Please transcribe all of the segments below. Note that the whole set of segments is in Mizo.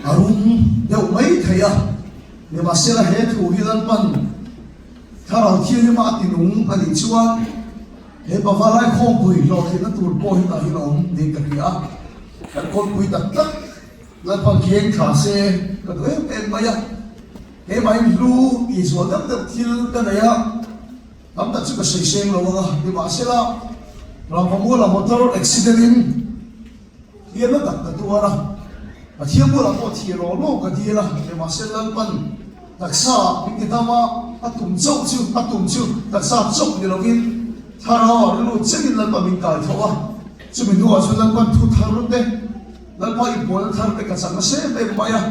A rum deuh mai thei a, nimahsela he thu hi Lalpan Thlarau Thianghlim-a a tinung a nih chuan he Bava Laikhawmpui hlawhtlinna tur pawh hi tah hian a awm niin ka hria a, kan kawlpui tak tak Lalpan kheng thla se ka duh em em mai a, keimahin hlu tihzual deuh deuh thil ka nei a, tam tak chu ka sawi seng lo ang a, nimahsela Rangvamuala motor accident in Hliamna tak ka tuar a, Pathian bulah pawh thih law law ka dil a, nimahse Lalpan taksa min ti dam a, a tum chauh chu a tum chu taksa chauh ni lovin thlarau ah rilru chengin Lalpan min kai tho a, chumi hnuah chuan Lalpan thu thar te, Lalpa inbualna thar te ka chak nasa em em mai a,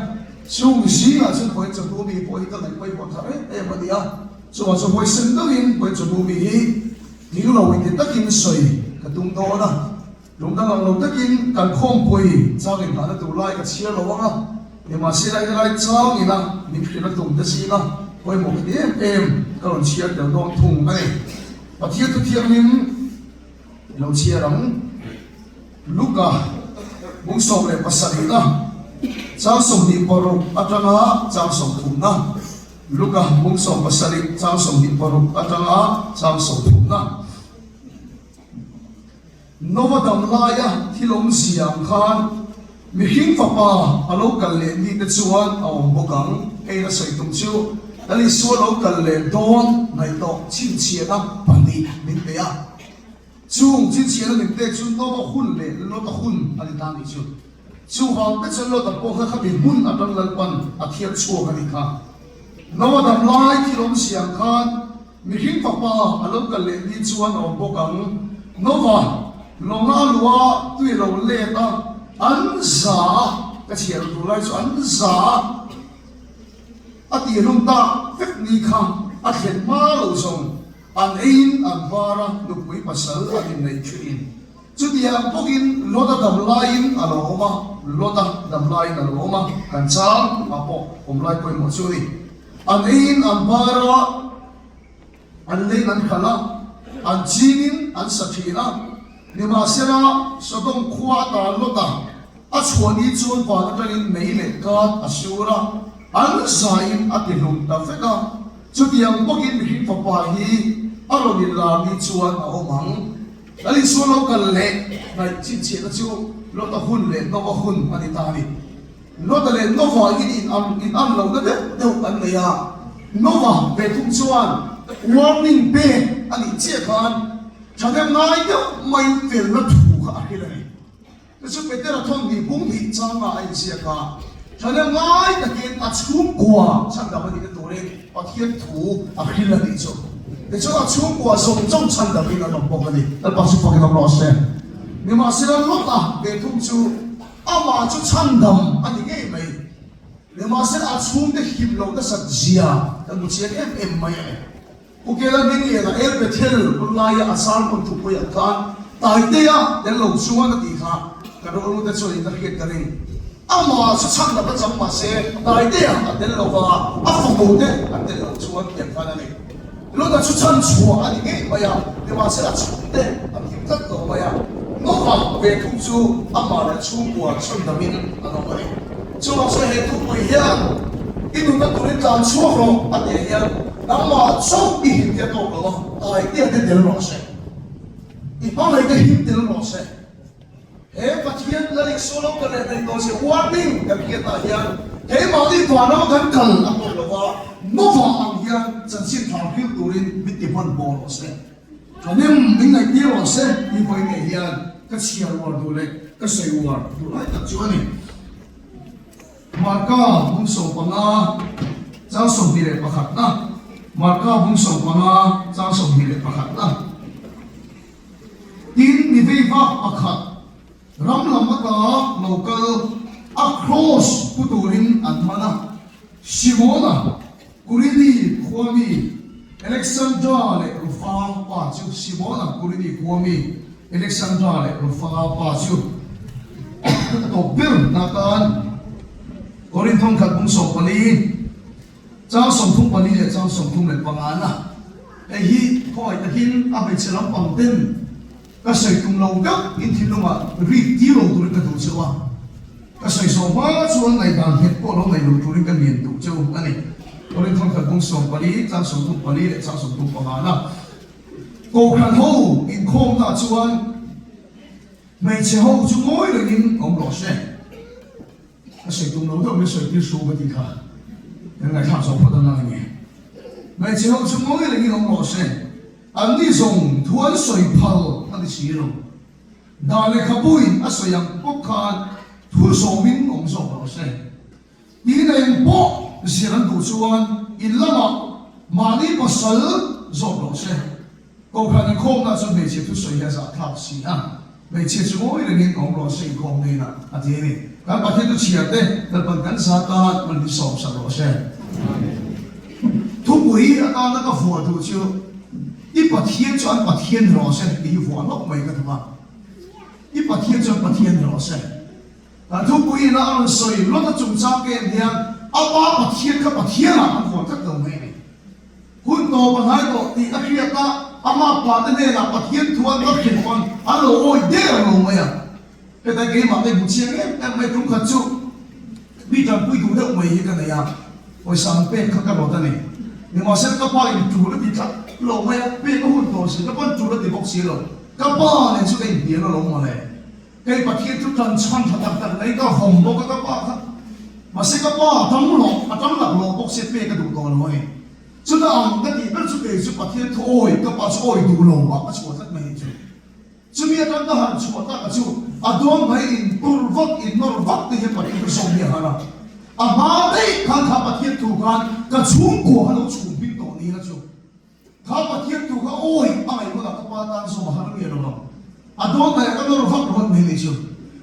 chung zingah chuan vawiin chawhnu mi pawh hi ka ngaih pawimawh thar em em a ni a, chuvang chuan huaisen deuhin vawiin chawhnu mi hi ding lo inti takin sawi ka tum dawn a. Lungdang ang lo takin kan khawmpui chang inhahna tur lai ka chhiar lo ang a, nimahse lai helai chang ina min hrilh a tum te zinga pawimawh ka ti em em ka rawn chhiar tel dawn thung a ni. Pathian thu thianghlim i lo chhiar ang. Luka bung 17 na chang 26 atanga chang 30 na Luka bung 17 chang 26 atanga chang 30 na. Nova dam laia thil awmzia ang khan mihring fapa a lo kal leh ni te chuan a awm bawk ang. Hei a sawi tum chu Lal Isua lo kal leh dawn ngaihtuah chhinchhiahna pahnih min pe a. Chung chhinchhiahna min pek chu Nova hun leh Lota hun a ni ta nih chu. Chuvang te chuan Lota pawh kha khami hmun atang Lalpan a thiar chhuak a nih kha. Nova dam lai thil awmzia ang khan Mihring fapa a lo kal leh ni chuan a awm bawk ang. Nova, lawnga a luh a, tui a lo let a, an za a, ka chhiar tur lai chu an za a, a tih hlum tak vek ni kha a thlen hma lo zawng an eiin an var a, nupui pasal an inneih thin. Chutiang bawkin Lota dam laiin a lo awm a, Lota dam laiin a lo awm a, kan chang ah pawh awm lai pawimawh chu a ni. An eiin an bar a, an leiin an khalh a, an chingin an sa thin a. Nimahsela, Sodom khua ata Lota a chhuah ni chuan van atangin mei leh kat a sur a, an zaiin a ti hlum ta vek a. Chutiang bawkin mihring fapa hi a rawn inlar ni chuan a awm ang. Lal Isua lo kal leh hnaih chhinchhiahna chu Lota hun leh Nova hun a ni ta a ni. Lota leh Nova in in an lohna deuh deuh an nei a, Nova ve thung chuan warning pek a nih chiah khan thahnem ngai deuh maiin felna thu kha a hrilh a ni. Chu chu Petera thawn hnih bung hnih changa a inziak a, thahnem ngai takin a chhungkua chhandam a nihna turin Pathian thu a hrilh a nih chu. Tichuan a chhungkua zawng zawng chhandamin an awm bawk a ni. Lalpa chu fakin awm rawh se. Nimahsela Lota ve thung chu amah chu chhandam a ni ngei mai. Nimahsela a chhungte him lo nasat zia kan hmu chiang em em mai a ni. Pu Kela Hmingliana El Bethel hun laia a sermon thupuiah khan Taitea tel lo chuan a tih kha ka rawlute chuan in a hriat ka ring. Amah chu chhan lam a chang mahse Taitea a tel lo va, a fanu te an tel lo chuan tiang khan a ni. Lota chu chhan chhuah a ni ngei mai a, nimahsela a chhungte an him tlat lo mai a. Nova ve thung chu amah leh chhungkua chhandamin an awm a ni. Chuvang chuan he thupui hian i nunna turin tlan chhuak rawh a tih hian nangmah chauh i him hi a tawk lo a, Taitea te tel rawh se, i hmangaih te him tel rawh se. He Pathian Lal Isua lo kal leh hnaih tawh che warning kan hriatah hian keimahni vanrama kan kal a tawk lo va, Nova ang hian chanchin thar hril turin min ti hman pawh rawh se. Thahnem min ngaihtir rawh se tih vawi ngei hian ka chhiar uar duh leh ka sawi uar duh lai tak chu a ni. Marka bung 15 chang 21 na Marka bung 15 chang 21 na Tin mi vei vak pakhat ram lam ata lo kal a kraws pu turin an man a, Simona Kurini khua mi Alexandra leh Rufa pa chu Simona Kurini khua mi Alexandra leh Rufa pa chu a tawp ber na tan Korinth thawnkhat bung 14 chang 34 leh chang 35 na hei hi khawngaih takin a hmeichhe lampang ten Ka sawi tum lo deuh in thinlungah rik tir lo turin ka duh cheu a. Ka sawi zawh hma chuan ngaihdan nghet pawh lo nei lo turin ka ngen duh cheu a ni. Korin thawnkhat bung 14, chang 34 leh chang 35 na Kohhran ho inkhawmna chuan hmeichhe ho chu ngawi rengin awm rawh se. Ka sawi tum lo deuh mai sawi tir su ka tih kha kan ngaihthlak zawh phawt ang nge. Hmeichhe ho chu ngawi rengin awm rawh se. Anni zawng thu an sawi phal a ni si lo. Dan lehkhabuin a sawi ang bawk khan thu zawmin awm zawk rawh se. Tiin eng pawh zir an duh chuan in lamah mahni pasal zawk rawh se. Kohhran inkhawmna chuan hmeichhia thusawi hi a zahthlak si a, hmeichhia chu ngawi rengin awm rawh se inkhawm hnenah a ti a ni. Kan Pathian thu chhiar te Lalpan kan za tan man hi sawm sak rawh se. Thupui atana ka vuah duh chu I Pathian chu an Pathian ni rawh se tih hi vuah hlauh mai ka duh a. I Pathian chu an Pathian ni rawh se. Kan thupui ina a rawn sawi Lota chungchang ka en hian a pa Pathian kha Pathianah an vuah tlat lo mai a ni. Hun tawp a hnai tawh tih a hriat a, ama pate hnenah Pathian thu an va hrilh pawn an lo awih der lo mai a. Heta keimah te hmu chiang em em mai tum khat chu mi tanpui duh deuh mai hi ka nei a, pawisa an pek kha ka rawt a ni. Nimahsela ka pa in tul a ti tlat lo mai a, pek a hun tawh si, ka pa'n tul a ti bawk si lo. Ka pa nen chu ka inhnial alawm mawle. Kei Pathian chu tan chhan tha tak tak mai ka vawm bawk a ka pa kha. Mahse ka pa a tam loh, a tam lak loh bawk sia pek a duh tawh lo a ni. Chuta ang ka tih ber chu kei chu Pathian thu awi ka pa chu awi duh lo ah ka chhuah tlat mai chu. Chumi atang ka han chhuah tak a chu a dawn mai in tur vak in nawr vak te hian Pathian thu sawm hi a har a. A hma daih khan kha Pathian thu khan ka chhungkua kha lo chhum hming tawh ni la chu. Kha Pathian thu kha awi a ngaih hunah ka pa tan zawm a har nge lo ang. A dawn daih a ka nawr vak rawt mai ni chu.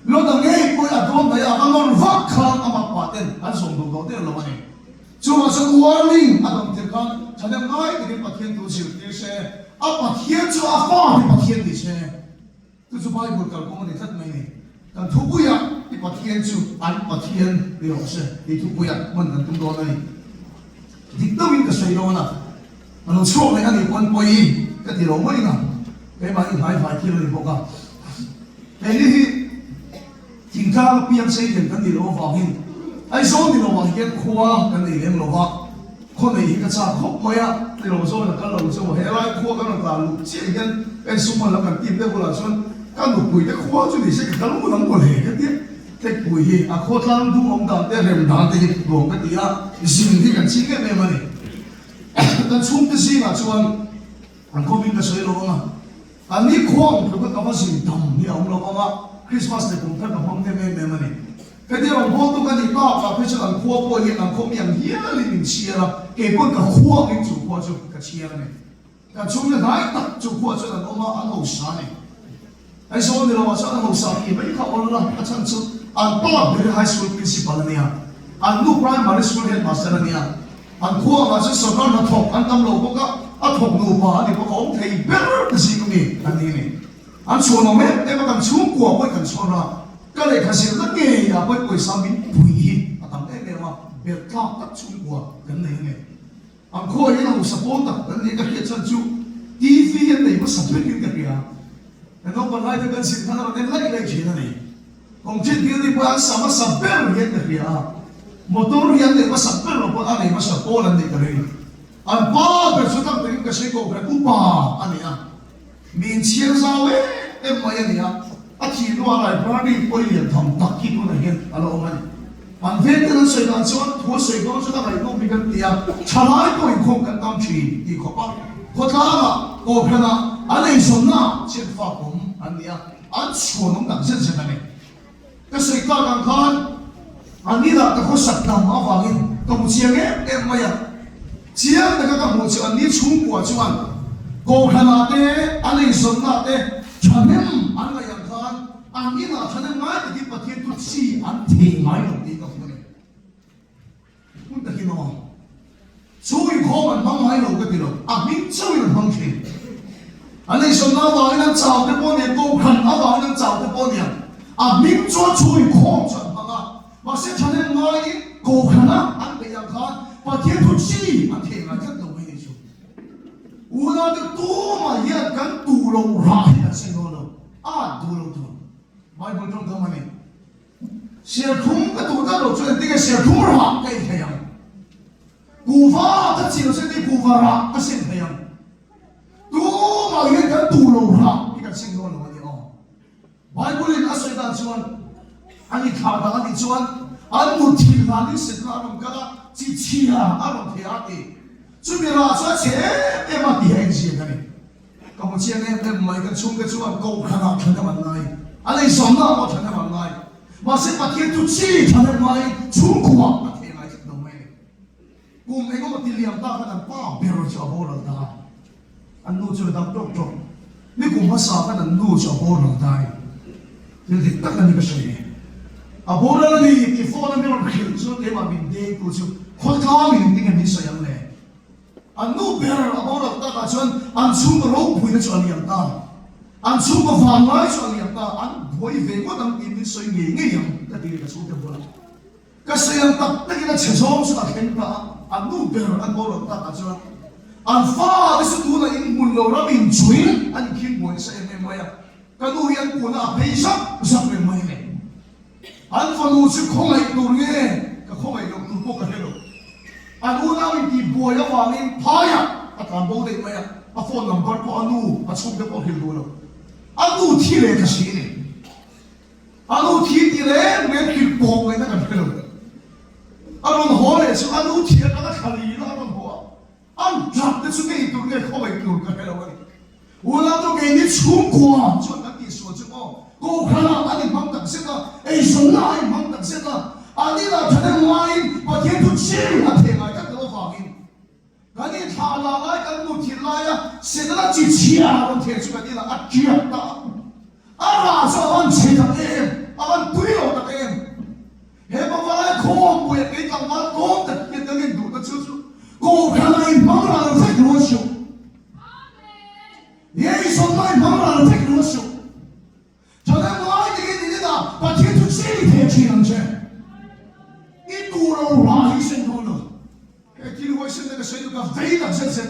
Lawta ngei pawhin a dawn daih a ka nawr vak khan amah pa ten an zawm duh tawh der lo a ni. Chuvang chuan warning a dawm tir khan thahnem ngai takin Pathian thu zirtir se, a Pathian chu a fate Pathian ni se. Chu chu Bible kalkawng a ni tlat mai ni. Kan thupuiah i Pathian chu an Pathian ni rawh se tih thupuiah hman kan tum dawn a ni. Dik deuhin ka sawi dawn a, a lo chhuak leh a nih pawn pawi ka ti lo mai na, keimah i hnaivai thil a ni bawk a. Hei hi. Thingtlang a piang sei lian kan nih loh avangin Aizawl ni loah hian khua kan nei lem lo va, khaw nei hi ka chak khawp mai a, ni lo zawn a kal lo chu helai khua kan rawn tlan luh chiah hian en sum hman lam kan tim deuh bulah chuan ka nupui te khua chu ni se ka kal ngun ang maw le ka tia, Tlekpui hi a khaw tlang dung awm dan te rem dan te hi nuam ka ti a, zin hi kan ching em em a ni. Kan chhungte zingah chuan an khawmin ka sawi lo ang a. A ni khuang tluka ka va zin dam hi a awm lo vang a, Christmas leh kum thar ka hmang hnem em em a ni. Hetia rawn bawltu ka nih tak ah phei chuan an khua pawh hian an khawmi ang hialin min chhiar a, kei pawn ka khua angin chu khua chu ka chhiar a ni. Kan chhungte hnai tak chu khua chuan an awm a, an hausa a ni. Aizawl ni lo ah chuan an hausa tih mai kha awl la, a chhan chu an pa ber hi High School Principal a nia, an nu Primary School Headmaster a nia. An khua angah chuan sorkar hnathawk an tam lo bawk a, a thawk nupa a ni bawk a, awm thei ber te zing ami an ni a ni. An chhuanawm em em a, kan chhungkua pawhin kan chhuan a, ka lehkha zirna ngeiah pawhin pawisa min pui hi a tam em em a, belh tlak tak chhungkua kan nei a ni. An khua hian a hausa pawl tak kan ni a, ka hriat chhan chu TV an nei hmasa berin ka hria. Kan naupang laite kan zir khan a rawn en laih laih thin a ni. Concrete building pawh an sa hmasa ber hian ka hria a, motor hi an neih hmasa ber lo pawh a nei hmasa pawl an nih ka ring. An pa ber chu tam takin ka sawi ko khan upa a ni a, mi inchhiar zau em em mai a ni a, a thih hnuah library pawi lian tham tak hi tunah hian a la awm a ni. An veng ten an sawi dan chuan thu a sawi dawn chuan a ngaihnawm hi kan ti a, thalai pawh inkhawm kan tam thin tih khawp a, khawtlangah, kohhranah an eizawnnaah chhiatfak awm an ni a. An chhuanawm tak zet zet a ni. Ka sawi tak ang khan an inah ka khawsak dam avangin ka hmu chiang em em mai a. Chiang taka ka hmuh chu anni chhungkua chuan Kohhranah te, an eizawnnaah te thahnem an ngaih ang khan an inah thahnem ngai takin Pathian thu chi an thei ngai lo tih ka hmu a ni. Hmun takin aw. Chu inkhawm an hmang ngai lo ka ti lo, a hming chauhin an hmang thin. An eizawnna avangin an chau te pawh nia, kohhran avangin an chau te pawh nia, a hming chuan chu inkhawm chu an hmang a, mahse thahnem ngaiin kohhrana an beih ang khan Pathian thu chi an thei ngai tlat lo mai ni chu. Unaute tumah hian kan duh lo rah hi kan sawi dawn lo, a duh lo tur Bible tawngkam a ni. Serthlum ka tuh tlat loh chuan engtin nge serthlum rah ka ei thei ang? Kuhva ka chin loh chuan engtin nge kuhva rah ka sin thei ang? Tumah hian kan tuh lo rah hi kan sim dawn lo a ni aw. Bible in a sawi dan chuan an inthlah dah a nih chuan an mutthilh hlanin setna a rawn kal a, chi chhia a rawn theh a ti. Chumi rah chu a chhe em em a tih a inziak a ni. Ka hmu chiang em em mai, kan chhungte chuan kohhranah thahnem an ngai, an eizawnna ah pawh thahnem an ngai. Mahse Pathian chu chi thahnem ngaiin chhungkuah a theh ngai tlat lo mai a ni. Kum engemaw ti liam ta khan an pa ber chu a boral ta a, an nu chu a dam tawk tawk. Ni kum hmasa khan an nu chu a boral ta a ni. Thil dik tak a ni ka sawi ni. A boral a ni tih phone a min rawn hrilh chuan keimah min dengtu chu khawtlangin engtin nge min sawi ang le? An nu ber a boral takah chuan an chhungkaw ropuina chu a liam ta. An chhungkaw vanlai chu a liam ta. An buai ve ngawt ang tih min sawi ngei ngei ang ka ti leh ka chhungte bulah. Ka sawi ang tak takin a chhe zawng chu a thleng ta a, an nu ber an boral takah chuan an fate chu tunah in hmun lo ram in chuin an inkhing buai nasa em em mai a, ka nu hi an puhna a phei zak zak reng mai le. An fanu chu khawngaih tur nge ka khawngaih loh tur pawh ka hre lo. An unau intih buai avangin phaiah a tlan bo daih mai a, a phone number pawh a nu a chhungte pawh a hrilh duh lo. A nu thi leh ka si ni. A nu thi ti reng reng hrilh pawh ngaihna kan hre lo. A rawn haw leh chu a nu thi atanga thla lin a rawn haw a, an tap te chu ngei tur nge khawngaih tur ka hre lo a ni. Unau chu keini chhungkua chuan kan tihsual chu maw Kohhranah an inhmang tak zet a, eizawnna a inhmang tak zet a, an inah thahnem ngaiin Pathian thu chim a theh ngai tlat loh avangin Kan inthlah lah lai kan muthilh laia Setana chi chhia a rawn theh chu kan inah a tiak ta a. A rah chu a van chhe tak em, a van tui lo tak em. He pavalai khawmpuia kei tlangval tlawm tak hian kan induhna chu chu Kohhran a inhmang ral vek lo a suh. He eizawnna a inhmang ral vek lo a suh. Thahnem ngai takin in inah Pathian chu chi thei thin ang che. I duh lo rah hi sen dawn lo. He thil huaisen na ka sawi chu ka vei tak zet zet.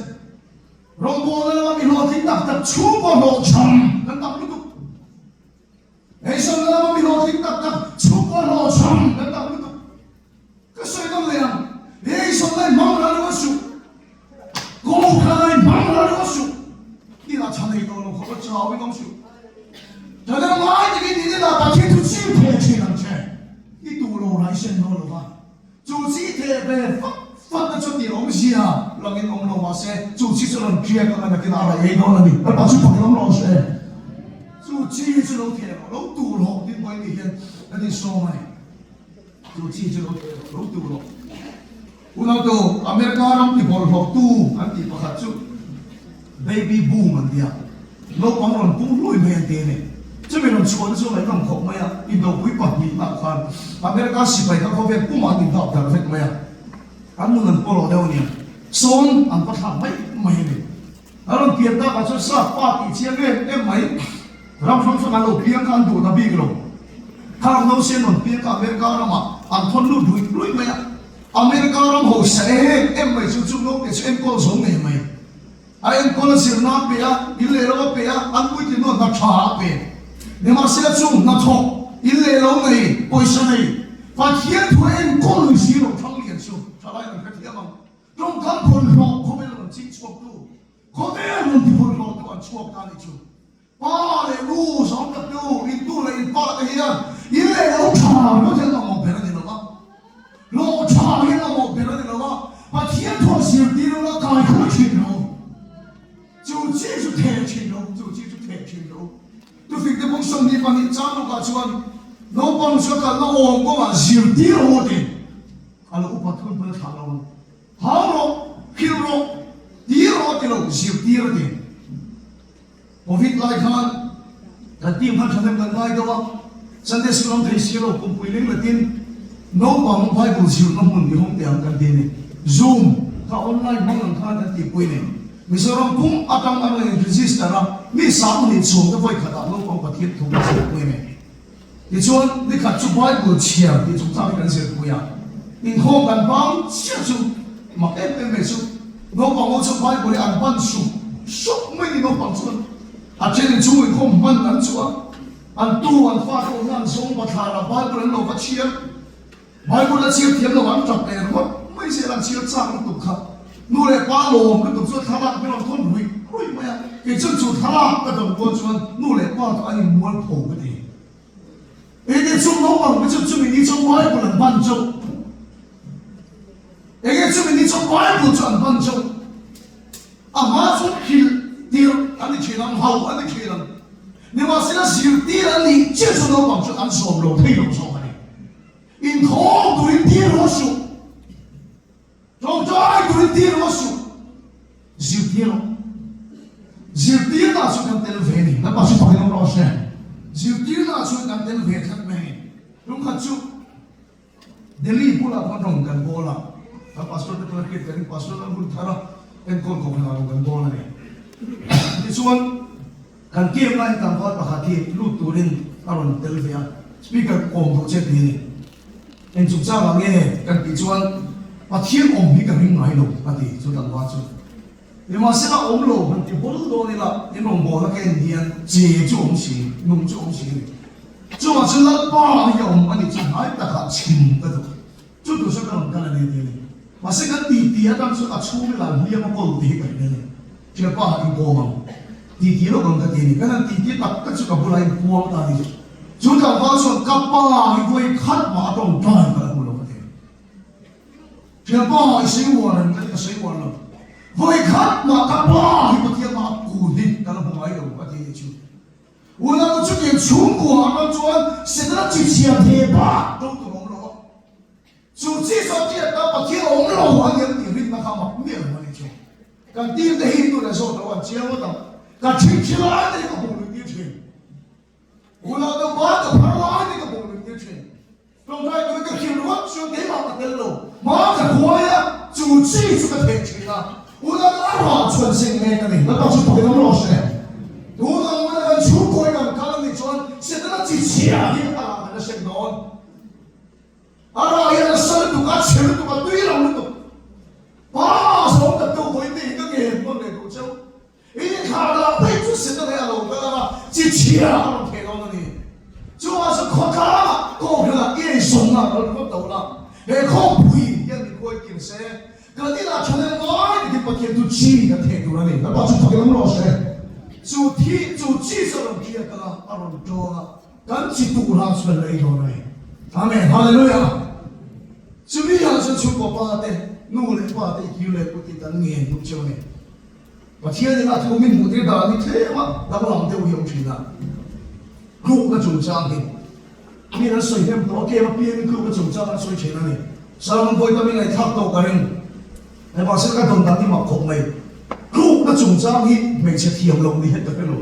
Rawngbawlna lama mi hlawhtling tak tak chhungkaw hlawhchham kan tam lutuk. Eizawnna lama mi hlawhtling tak tak chhungkaw hlawhchham kan tam lutuk. Ka sawi dawn leh ang, he eizawnna in hmang ral lo a suh. Kohhran in hmang ral lo a suh. Inah tha nei tawh lo khawp a chau in awm suh. Thahnem ngai takin in inah Pathian thu chim theh thin ang che. I duh lo rai sen dawn lo va. Chu chi theh ve fat fat na chu tih awmzia langin awm lo mahse chu chi chu rawn tiak anga nakin a raih ei dawn a ni. Lalpa chu pakin awm rawh se. Chu chi chu lo theh rawh, lo tur rawh tih pawhin ni hian kan insawm a ni. Chu chi chu lo theh rawh, lo tur rawh. Unautu, America ram ti bawlhhlawhtu an tih pakhat chu Baby Boom an ti a, naupang rawn pung hlui mai an ti a ni. Chumi rawn chhuahna chu ngaihnawm khawp mai a, indopui pahnihna khan America sipai kha khawvel pumah an indap darh vek mai a, an nun an pawlawh deuh a nia, sawn an va thlak mai mai a ni. A rawn pian takah chuan sap pa tih chiang em em mai, ram hrang hrang an lo piang kha an duh ta bik lo. Khang nausen rawn piang kha America ramah an thawn lut ruih ruih mai a, America ram hausa em em mai chu chu naute chu enkawl zo ngei mai. A enkawl a zirna a pe a, in leh lo a pe a, an puitlin hnuah hna tha a pe. Nimahsela chung hnathawk, in leh lo nei, pawisa nei, Pathian thu a enkawl lui si lo Thanglian chu thalai an hrethiam ang. Tawngkam bawlhhlawh khawvel rawn ching chhuaktu, khawvel rawn ti bawlhhlawhtu an chhuak ta nih chu. Pa leh nu zawng tak nu, in tu leh in pa te hian in leh lo tha ringawt hian mamawh ber a ni lo va, hlawh tha hian mamawh ber a ni lo va, Pathian thuah zirtir ula kai khawi thin lo, chu chi chu theh thin lo, chu chi chu theh thin lo. Tufik te bawk 22 chang lawkah chuan naupang chu a kalna awm kawngah zirtir a haw teh. A lo upat hun pawn a thlah lo ang. Hau rawh, hrilh rawh, ti rawh a ti lo, zirtir a ti. Covid lai khan kan team khan thahnem kan ngai deuh a, Sunday school an thei si lo, kumpui ling latin naupang Bible zirna hmun i hawng teh ang kan ti a ni. Zoom kha online hmang ang khan kan tihpui a ni. Mizoram pum atang an rawn in register a, mi 2000 chuang te vawi khatah naupang Pathian thu kan zirpui a ni. Tichuan, ni khat chu Bible chhiar tih chungchang hi kan zirpui a, inkhawm kan bang chiah chu mak em em mai chu naupang ho chu Bible hi an ban sup sup mai ni naupang chuan a then in chung inkhawm hman an chu a. An tu an fate awmna an zawng bathlar ah Bible an lo va chhiar. Bible a chhiar thiam lo an tap leh ringawt mai zel an chhiar chak lutuk kha. Nu leh pa lawm lutuk chuan thlalak min rawn thawn ruih ruih mai a. Kei chuan chu thlalak ka dawn kual chuan nu leh pa chu an inmual pho ka ti. Enge chung naupang te chu chumi ni chuan Bible an hman chauh. Enge chumi ni chuan Bible chu an hman chauh. A hma chuan hrilh tirh an ni thin ang, hauh an ni thin ang. Nimahsela zirtir an nih chiah chu naupang chuan an zawm lo thei lo zawk a ni. Inkhawm turin tir rawh suh. Tawngtai turin tir rawh suh. Zirtir rawh. Zirtirna chuan kan tel ve a ni. Lalpa chu fakin awm rawh se. Zirtirna chuan kan tel ve tlat mai a ni. Lungkhat chu. Delhi bulah khawn rawn kan bawl a, kan pastor te pawh hriat takin pastor an hun thar a, enkawl kohhran ah rawn kan bawl a ni. Tichuan kan camp laiin tlangval pakhat hi lut turin a rawn tel ve a, speaker awm duh che ti a ni. Eng chungchang ah nge kan tih chuan Pathian awm hi ka ring ngai lo a ti chu tlangval chu. Nimahsela awm lo han ti bawl dawn ila in rawngbawlna ka en hian che chu awm si, nung chu awm si a ni. Chungah chuan Lalpa hi a awm a nih chu hnai takah chhim ka duh. Chu tur chuan ka rawn kal a ni a ti a ni. Mahse kan ti ti atang chuan a chhung ila hliam a kawl tih hi ka hria a ni. Thianpa in kawm ang ti ti lawk ang ka ti a ni. Kan han ti ti tak tak chu ka bulah in puang ta a ni. Chu tlangval chuan ka pa hi vawi khat mah a tawngtai ka la hmu lo ka ti a ni. Thianpa i sawi uar ang ka ti, ka sawi uar lo. Vawi khat mah ka pa hi Pathian mah a kun hi ka la hmu ngai lo a ti anih chu. Unau chutiang chhungkua atang chuan Setana chi chhia ve bak do tur awm lo a. Chu chi chuan tiat ta Pathian awm lo a ni ang tih rinna kha mak miah lo a nih chu. Kan team te hi tuna zawt lo an chiang ngawt ang. Ka chhingchhi lai te hi ka hmuh luih tir thin. Unau deuh ba ka phar lai te hi ka hmuh luih tir thin. Tlawmngai turin ka hrilh ringawt chu keimah ka tel lo. Hma ka huai a, chu chi chu ka theh thin a. Unau a rah chuan seng mek a ni. Lalpa chu pakin awm rawh se. Tun ang maia kan chhungkawi kan kal a nih chuan Setana chi chhia hi a rah kan la seng dawn. A rah hi a nasa lutuk, a chhe lutuk, a tui lo lutuk. Pa zawng tak deuh vawi te hi ka ngen hman leh duh cheu. Inthlah dah daih chu Setana hi a lo kal ang a, chi chhia a rawn thei dawn a ni. Chuvang chuan khawtlangah kawnghrangah i eizawnna a rawn ringawt lo la, he khawpui hian min huai kim se, kan inah thahnem ngai takin Pathian chu chi kan thei tur a ni. Lalpa chu fakin awm rawh se. Chu thi, chu chi chu a rawn hriat ang a, a rawn tawng a, kan chi turah chu kan la ei dawn a ni. Amen. Hallelujah. Chumi ah chuan chhungkaw pa te, nu leh pa te i kir leh put hi kan ngen duh cheu a ni. Pathianin a thu min hmuhtir dan hi tlem a danglam deuh hi a awm thin a, tlukna chungchang hi min an sawi hnem tawh a, kem apiangin tlukna chungchang an sawi thin a ni. Salmon vawi tam i ngaihthlak tawh ka ring, mahse ka dawn dan hi mak khawp mai. Tlukna chungchang hi hmeichhe thiam loh ni hian ka hre lo.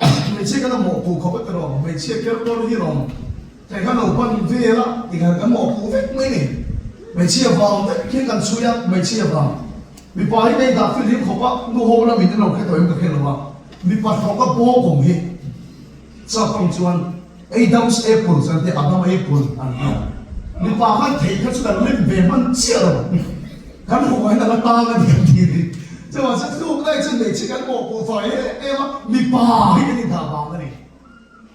Hmeichhia kan la mawhpuh khawp a ti rawh, hmeichhia ker kawr hi rawn thei kha lo pan vel a tikhan kan mawhpuh vek mai ni. Hmeichhia vang vek hian kan chhui a, hmeichhia vang. Mipa hi kei dah fihlim khawp a, nu ho lamin an lo hre tawh em ka hre lo a, mipa hlawk a bawk awm hi chak ang chuan Adam's apple chuan te Adam apple an ti a, mipa khan thei kha chu kan lem ve hman chiah lo, kan hmuh hian a la tang a ni kan ti ni. Chuvang chuan tluk lai chuan hmeichhia kan mawhpuh fai em em a, mipa hi kan indah vang a ni.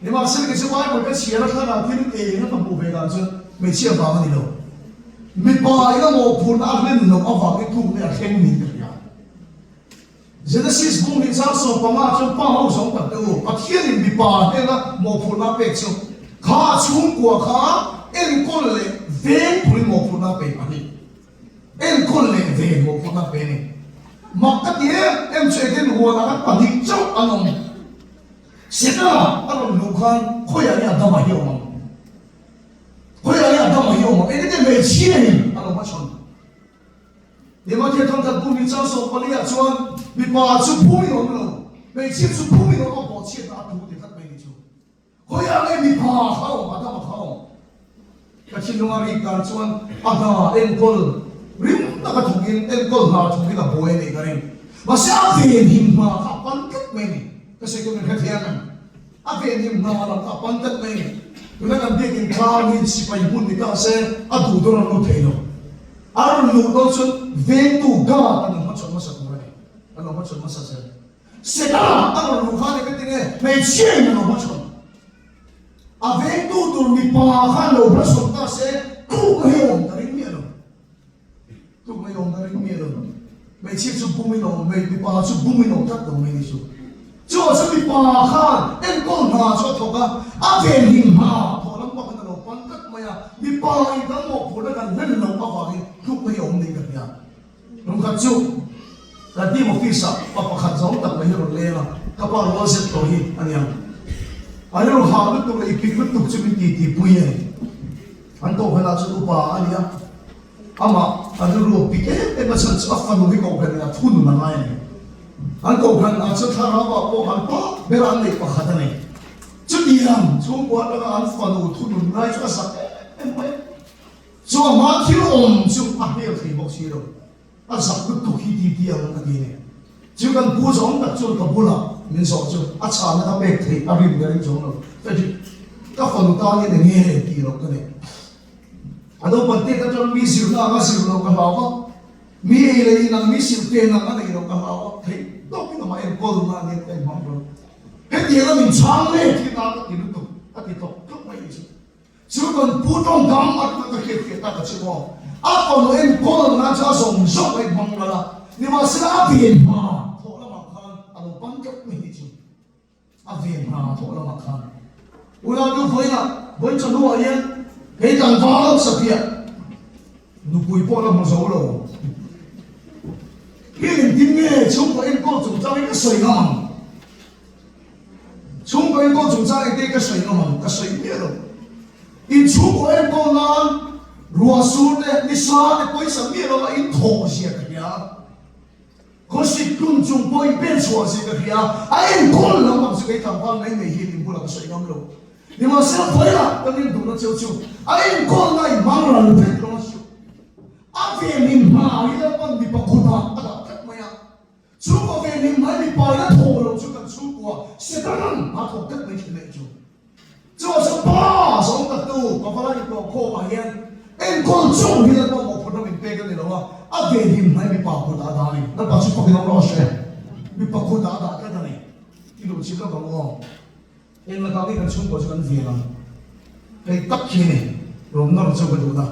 Nimahsela kei chu Bible ka chhiar a thlarau thil eng a ka hmuh ve dan chuan hmeichhia vang a ni lo. Mipa in a mawhphurhna a hlen loh avangin tlukna a thleng niin ka hria. Genesis bung hi chang 15 chuan pa ho zawng tak te u, Pathianin mipa hnena mawhphurhna a pek chu kha a chhungkua kha enkawl leh veng turin mawhphurhna a pe a ni. Enkawl leh ven mawhphurhna a pe a ni. Mak ka ti em em chu Eden huanah khan pahnih chauh an awm. Setana a rawn luh khan khawiah nge Adama hi a awm ang? Khawiah nge Adama hi a awm ang? Engtin nge hmeichhiain a lo hmachhawn? Timothea thawnthat bum hi chang 14 ah chuan mipa chu phumin awm lo, hmeichhia chu phumin awm a bawhchhiatna a thu ti tlat mai ni chu. Khawiah nge mipa kha awm, Adama kha awm? Ka thinlunga rik dan chuan a hna enkawl rim taka thawkin enkawl hna thawkin a buai a nih ka ring. Mahse a venhim hna kha a pan tlat mai ni. Ka sawi tur min hrethiam em? A venhim hna lam kha a pan tlat mai ni. Tuna kan biakin tlang hi sipai hmun ni ta se a duh dawn a lut thei lo. A rawn luh dawn chuan vengtu guard an lo hmachhawn hmasa tur a ni. An lo hmachhawn hmasa zel. Setana a rawn luh khan engtin nge hmeichhia in a lo hmachhawn? A vengtu tur mipa khan lo hmasawn ta se tluk hi awm ka ring miah lo. Tluk mai awm ka ring miah lo. Hmeichhia chu bumin awm mai, mipa chu bumin awm tlat lo mai ni chu. Chuvang chuan mipa khan enkawl hna chu a thawk a, a venhim hna thawh lam bak in a lo pan tlat mai a, mipa in kan mawhphurhna kan hlen loh avangin tluk mai awm niin ka hria. Lungkhat chu kan team office ah pa pakhat zawng tak mai hi rawn leng a, ka pa rual zet tawh hi a niang. A rilru hah lutuk leh ipik lutuk chu min titi pui a ni. An kohhran ah chuan upa a ni a, amah a rilru a pik em em a chhan chu a fanu hi kohhran in a thunun a ngai a ni. An kohhran ah chuan thlarau ah pawh an pa ber an neih pakhat a ni. Chutiang chhungkua atanga an fanu thunun ngai chu a zak em em mai a. Chu a hma thil awm chu a hmel thei bawk si lo, a zak lutuk hi ti ti ang a ti a ni. Chu kan pu zawng tak chuan ka bulah min zawh chu a chhahna ka pek theih a rim ka ring chuang lo. Frederick, ka fanu tan hian eng nge tih loh ka nei. A naupang tet atang mi zirna anga zir loh ka hlau a, mi ei leh in ang mi silh pen ang a neih loh ka hlau a, theih tawkin amah enkawl na ania ka inhmang lo. Hetianga min chhang let hi na ka ti lutuk a ti tawk tawk mai chu. Chu kan pu tawngkam atanga ka hriatfiah tak a chu aw. A fanu enkawl nan chu a zawng zawng a inhmang ral a, nimahsela a ven hma thawh lamah khan a lo pan tlat mai hi chu a ven hma thawh lamah khan Unau nu vawiinah vawiin chawhnuah hian kei tlangval sapiah nupui pawh la hmu zo lo hi engtin nge chhungkaw enkawl chungchang hi ka sawi ngam ang? Chhungkaw enkawl chungchang engte ka sawi ngam ang, ka sawi miah lo. In chhungkaw enkawl nan ruah sur te, nisa te pawisa miah lo a in thawh zia ka hria. Khawsik tlun chung pawh in pen chhuah zia ka hria. A enkawl lam ang chu kei tlangval mai mai hian in bulah ka sawi ngam lo. Nimahsela vawilah ka rin duhna cheu chu a enkawlna in hmang ral vek lo a suh. A venhim hna hi Lalpan mipa kutah a dah tlat mai a. Chhungkaw ve hlim mai mipa ila thawh lo chu kan chhungkua Setanan a thawk tlat mai thin aih chu. Chuvang chuan pa zawng tak tu Pavala intlawh khawmah hian enkawl chauh hi Lalpa mawhphurhna min pek a ni lo a, a ve hlim mai mipa kutah a dah a ni. Lalpa chu fakin awm rawh se. Mipa kutah a dah tlat a ni. I luh chik lovang aw. Eng lakah nge kan chhungkua chu kan veng ang? Hei tak khi a ni, rawn nawr chu ka duh na.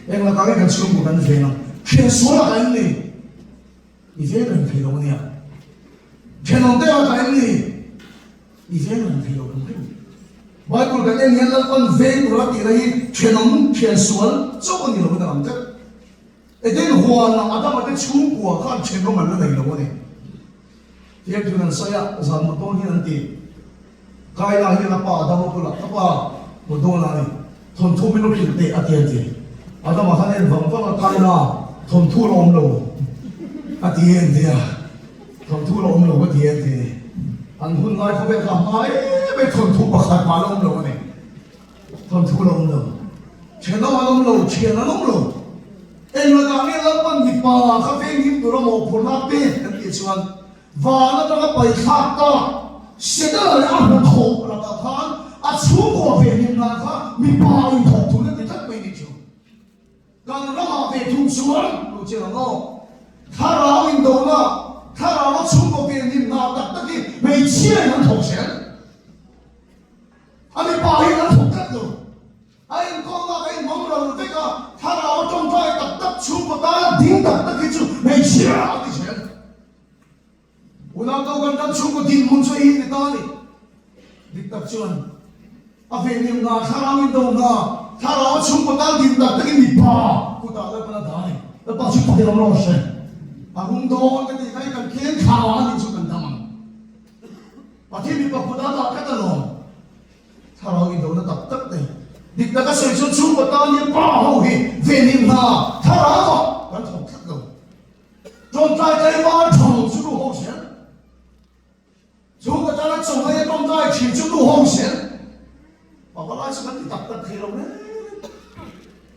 Eng lakah nge kan chhungkua kan veng ang? Thian sual ah ka en ni, i veng reng thei lo a nia. Thenawm te ah ka en ni, i veng reng thei lo hrim hrim. Bible kan en hian Lalpan veng tura tihna hi thenawm thian sual chauh a ni lo in a lang tlat. Eden huanah Adama te chhungkua khan thenawm an la nei lo a ni. Fiamthun an sawi a, zan mut dawn hian an ti. Kaina hian a pa Adama bulah, Ka pa, mut dawn a ni. Thawnthu min lo hrilh teh a ti an ti. Adama khan en vang vang a, Kaina, thawnthu la awm lo a ti an ti a. Thawnthu la awm lo a ti an ti. An hun lai khawvel kha a hma em em thawnthu pakhat mah la awm lo a ni. Thawnthu la awm lo. Thenawm an awm lo, thian an awm lo. Englatah nge Lalpan mipa kha venghim tura mawhphurhna a pek kan tih chuan van atanga paithlak tak Setana leh a hnathawh lakah khan a chhungkaw venghim nan kha mipa inthawk thun a ti tlat mai nih chu. Kan ramah ve thung chuan lu chiang ang aw. Thlarau indona, thlarau a chhungkaw venghim hna tak tak hi hmeichhia in an thawk zel. A mipa hian an thawk tlat lo. A inkawmna ka inhmang ral vek a, thlarau a tawngtai tak tak chhungkaw tana ding tak tak hi chu hmeichhia a ti zel. Unau kan ram chhungkaw dinhmun chu ei ni ta a ni. Dik tak chuan a venhim hna, thlarau indo hna, thlarau a chhungkaw tan din tak takin mipa kutah Lalpan a dah a ni. Lalpa chu pakhat awm rawh se. A rum dawn ka tih kha i kan kheng thla a nih chu kan dam ang. Pathian mipa kutah a dah tlat alawm. Thlarau indona tak tak nei. Dik taka sawi chuan chhungkaw tan hian pa ho hi venhim hna thlarau ah kan thawk tlat lo. Tawngtai tlaivar thawng chu nu ho zel. Chhungkaw tana chawhmei a tawngtai thin chu nu ho zel. Pavalai chu kan ti tak tak thei lo reng reng.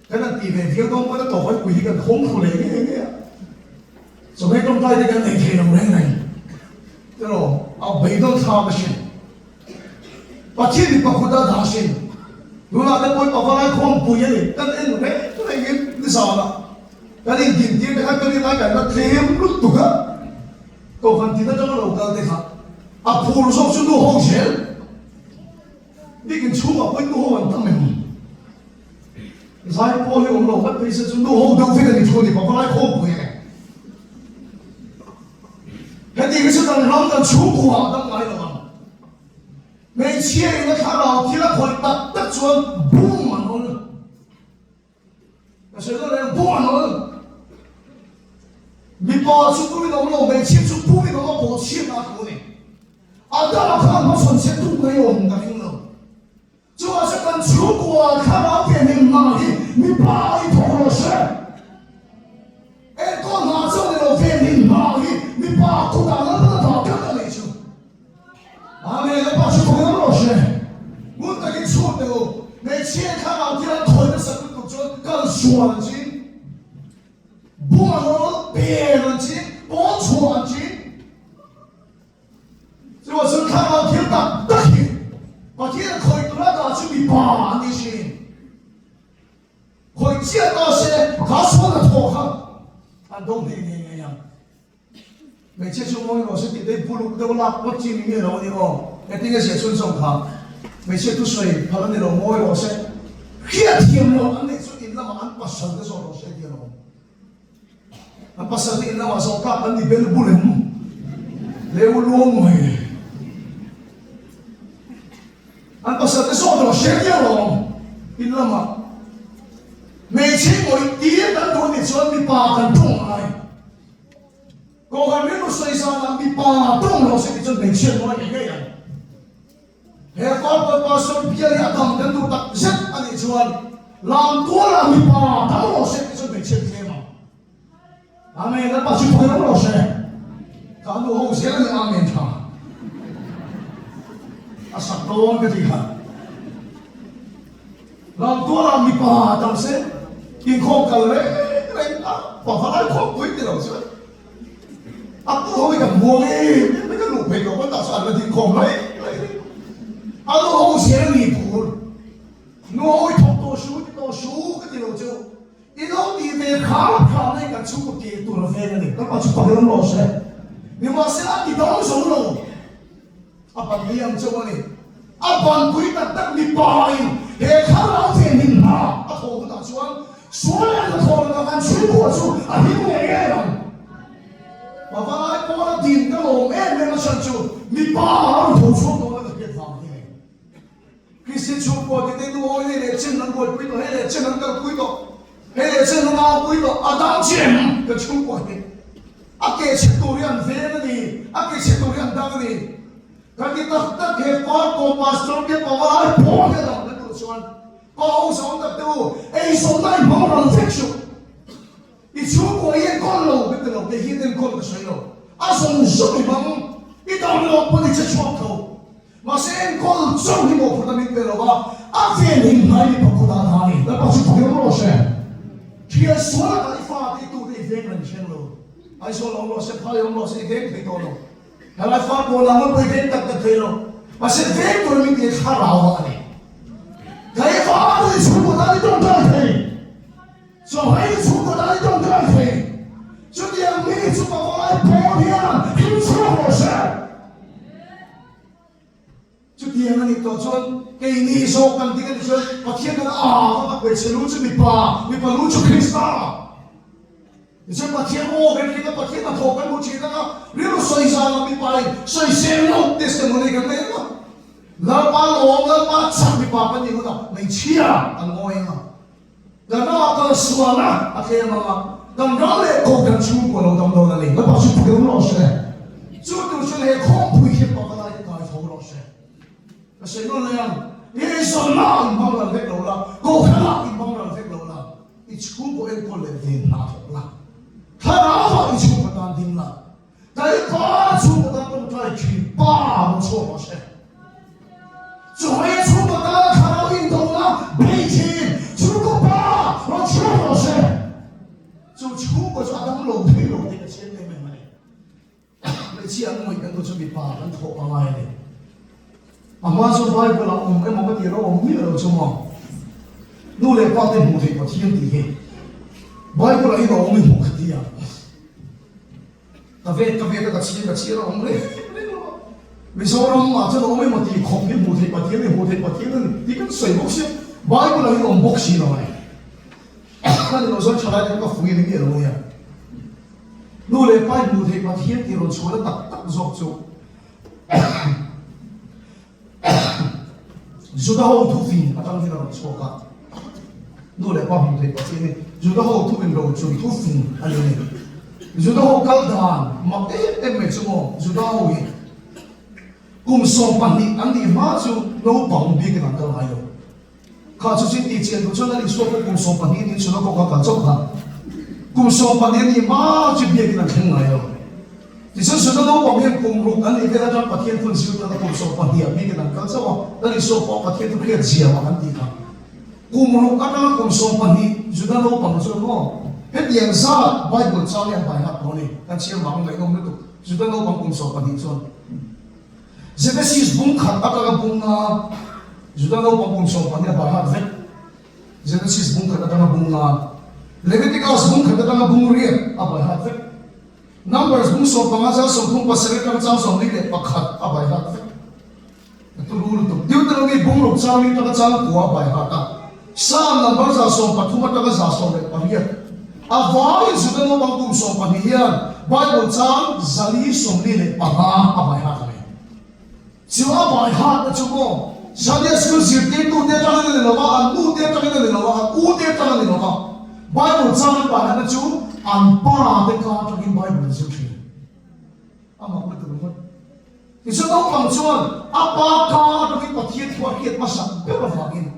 Kan han tih ve viau dawn pawn a tawp an pui hi kan khawng thlu leh nge nge a. Chawhmeh tawngtai te kan nei thei lo reng reng. Tiraw a beidawn thlak a hrin. Pathian mipa kut a dah hrin. Tunah te pawhin pavalai khawm pui a ni. Kan en reng reng in nizan ah kan in din tir te khan kan inlai kan la tlem lutuk a. Kohhran tin atanga lo kal te kha a phur zawk chu nu ho zel. Bikin chhungah pawhin nu ho an tam em? Zai pawl hi awm lo ngat phei se chu nu ho deuh vek a ni thu a ni, pavalai khawmpui a ni. Heti hi chu kan ram kan chhungkua a dam ngai lo ang. Hmeichhia in a thlarau thil a khawih tak tak chuan bum an awl. Ka sawi dawn reng bum an awl. Mipa chu bumin awm lo, hmeichhia chu bumin awm a bawhchhiatna a thu a ni. Adama khan hmachhawn chhe tuk mai awm ka ring lo. Chuvah chuan kan chhungkua thlarau ve hnem hna hi mipa i thawk rawh se. Enkawl hna chuan ni lo ve hnem hna hi mipa kutah Lalpan a dah tlat a nih chu. Amen, Lalpa chu thawk lam rawh se. Ngun takin chhut teh u, hmeichhia thlarau thil an thawi nasat lutuk chuan kal sual an ching, bum an awl, pen an ching, pawl chhuah an ching. Chuvah chuan thlarau thil tak tak hi Pathian khawih tura dah chu mipa an ni thin. Khawih chiah ta se kha sual a thawh kha an dawng hlei ngei ngei ang. Hmeichhia chu ngawi rawh se tih te hi buluk deuh lak ngawt chi ni miah lo a ni aw. Engtin nge ziah chhunzawm kha hmeichhia thusawi phal a ni lo ngawi rawh se. Hriatthiam loh an neih chu in lamah an pasal te zawh rawh se tih a lo awm. An pasal te in lamah zawh tlak an ni bel bul em? Leu luang mai. An pasal te zawh rawh hre viau lo ang in lamah. Hmeichhe ngawih tir kan duh anih chuan mipa kan tawng ngai. Kohhran rilru sawi zanah mipa tawng rawh se tih chuan hmeichhia an ngawi ngei ngei ang. He Farkawn Pastor bial hi a dam kan duh tak zet a nih chuan Lamtualah mipa dam rawh se tih chuan hmeichhia an tlem ang. Amen, Lalpa chu phawi rawh rawh se. Ka nu ho zel a ni Amen tha. A sak dawn ka ti kha. Lamtualah mipa dam se inkhawm kal reng reng a pavalai khawmpui ti lo chuan. A pu ho hi kan muang em em mai ka luh phei tawh pawn tah chuan an la ding khawm mai mai a ni. A nu ho zel a ni phur. Nu ho i thawk tawh su ti tawh su ka ti lo chu. I lo tih ve kham kham na hi kan chhungkaw keh tur a veng a ni. Ka pa chu pakhat an rawh se. Nimahsela a ti dang zo lo. A ban mai ang chauh a ni. A banpui tak tak mipa in he thlarau ve hnim hna a thawh hunah chuan sual leh hnathawh lakah kan chhungkua chu a him ngei ngei ang. Pavalai pawla din ka lawm em em a chhan chu mipa a rawn tho chhuak dawn a ka hriat vang hi a ni. Kristian chhungkua tite nu awi hei leh chen an buaipui tawh, hei leh chen an kalpui tawh, hei leh chen an aupui tawh, a dang chem kan chhungkua hi a ke chhe tur hi an veng a ni, a ke chhe tur hi an dang a ni. Kan ti tak tak he Farkaw Pastor te pavalai pawl hi a dang kan duh chuan pa ho zawng tak te u eizawnna i hmang ral vek suh. I chhungkua i enkawl lo ka ti lo, kei hian enkawl ka sawi lo. A zawng zawng i hmang, i dam lo pawn i che chhuak tho. Mahse enkawl chauh hi mawhphurhna min pe lo va, a ven him hnai mipa kut ah dah a ni. Lalpa chu thawk rawh se. Thian sual lakah i fate i tute i veng reng hreng lo. Aizawl awm rawh se, Phai awm rawh se i veng thei tawh lo. Helai fa pawl ah ngawt pawh i veng tak tak thei lo. Mahse veng tur min ti thlarau ah a ni. Kaifa pawh i chhungkaw tan i tawngtai thei. Chawhmeh i chhungkaw tan i tawngtai thei. Chutiang mi chu pavalai pawl hian him chhuak rawh se. Chutiang a nih tawh chuan keini zawk kan ding a nih chuan Pathian kan a vak a, hmeichhe lu chu mipa, mipa lu chu Krista. Tichuan Pathian aw kan hring a, Pathian hnathawh kan hmu thin ang a, rilru sawi zan lo mipa in sawisel lo testimony kan nei ang a, Lalpa lawm, Lalpa chak mipa kan nih hunah hmeichhia kan ngawi ang a. Kan ramah kal sualna a tlem ang a, kan ram leh kohhran chhungkua lo dam dawn a ni. Lalpa chu phel rawh se. Chu tur chuan he khawmpui hian pavalai te kai tho rawh se. Ka sawi nawn leh ang, eizawnna ah inhmang ral vek lo la, kohhran ah inhmang ral vek lo la, i chhungkaw enkawl leh ven hna thawk la, thlarau ah i chhungkaw tan ding la, Kaipa chhungkaw tan tawngtai thin pa rawn chhuak rawh se. Chawhmeh chhungkaw tana thlarau indona bei thin chhungkaw pa rawn chhuak rawh se. Chu chhungkaw chu a dam lo thei lo tih ka chiang em em a ni. Hmeichhia an ngawih kan duh chu mipa kan thawh a ngai a ni. A hma chu Bible ah awm emaw ka tih ro awm miah lo chu maw? Nu leh pa te hmuh theih Pathian tih hi Bible ah hian a awm i hmuh ka ti a. Ka vet ka vet a ka chhir ka chhir a awm reng reng lo a. Mizoram ah chuan awm emaw tih khawp hi hmuh theih Pathian hi hmuh theih Pathian a ni tih kan sawi bawk sia, Bible ah hian awm bawk si lo a ni. A ni lo chuan thalai te ka fui a ni miah lo nia. Nu leh pa in hmuh theih Pathian tih rawn chhuahna tak tak zawk chu Juda ho thufin atang hian a rawn chhuak a, nu leh pa hmuh theih Pathian hi Juda ho thu in rochun thufin a ni a ni. Juda ho kal dan mak em em mai chu maw Juda ho hi kum 12 an nih hma chu naupang bikin an kal ngai lo. Kha chu chin tih chian duh chuan a Isua pawh kum 12 niin synagogue a kal chauh kha. Kum 12 a nih hma chu biakin an thleng ngai lo. Tichuan Juda naupang hian kum ruk an nih vel atang Pathian phun zir tana kum 12 ah biakin an kal chauh a, Lal Isua pawh Pathian thu hriat ziam a kan tih kha. Kum ruk atanga kum 12 Juda naupang chuan maw hetiang zat Bible chang hi an bai hak tawh a ni. Kan chhiar vang ngaihnawm lutuk Juda naupang kum 12 chuan. Genesis bung khat atanga bung nga, Juda naupang kum 12 a bar hat vek. Genesis bung khat atanga bung nga, Leviticus bung khat atanga bung riat a bai hat vek. Numbers bung 15 chang 37 atanga chang 41 a bai hat vek. A turu lutuk. Deuteronomy bung ruk chang li atanga chang kua a bai hat a. Psalm number 130 atanga 118 a vaiin Juda naupang kum 12 hian Bible chang 445 a bai hat a ni. Chu a bai hatna chu maw Sunday School zirtirtute atangin a ni lo va, an nute atangin a ni lo va, an ute atang a ni lo va, Bible chang an bai hatna chu an pa te ka atangin Bible an zir thin. A mak lutuk ringawt. Tichuan naupang chuan a pa ka atangin Pathian thu a hriat hmasak ber avangin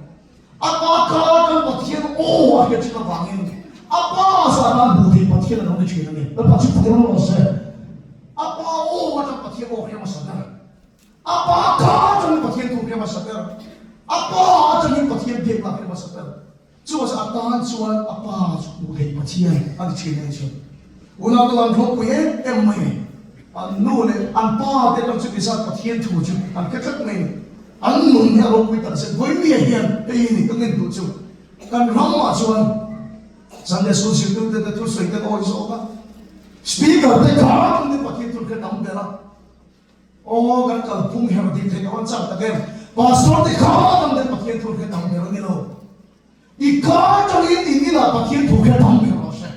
A pa ka atang Pathian aw a hriat thin avangin a pa zah nan hmuh theih Pathian a lo ni thin a ni. Lalpa chu phur rawh se. A pa aw atang Pathian aw hria hmasa ber. A pa ka atangin Pathian thu hria hmasa ber. A pa atangin Pathian biakna hria hmasa ber. Chu a tan chuan a pa chu hmuh theih Pathian a ni thin a ni chu. Unau te an ropui em em mai ni. An nu leh an pa te atang chu tizat Pathian thu chu an hre tlat mai ni. An nun hi a ropui tak zet. Vawimia hian hei hi ni ka ngen duh chu. Kan ramah chuan Sunday School zirtirte te thusawi te an awih zawk a. Speaker te khan ni Pathian thu hre tam ber a. Aw kan kalphung her dik theih loh an chak tak em. Pastor te khan ang te Pathian thu hre tam ber a ni lo. I ka atangin in inah Pathian thu hre tam ber rawh se.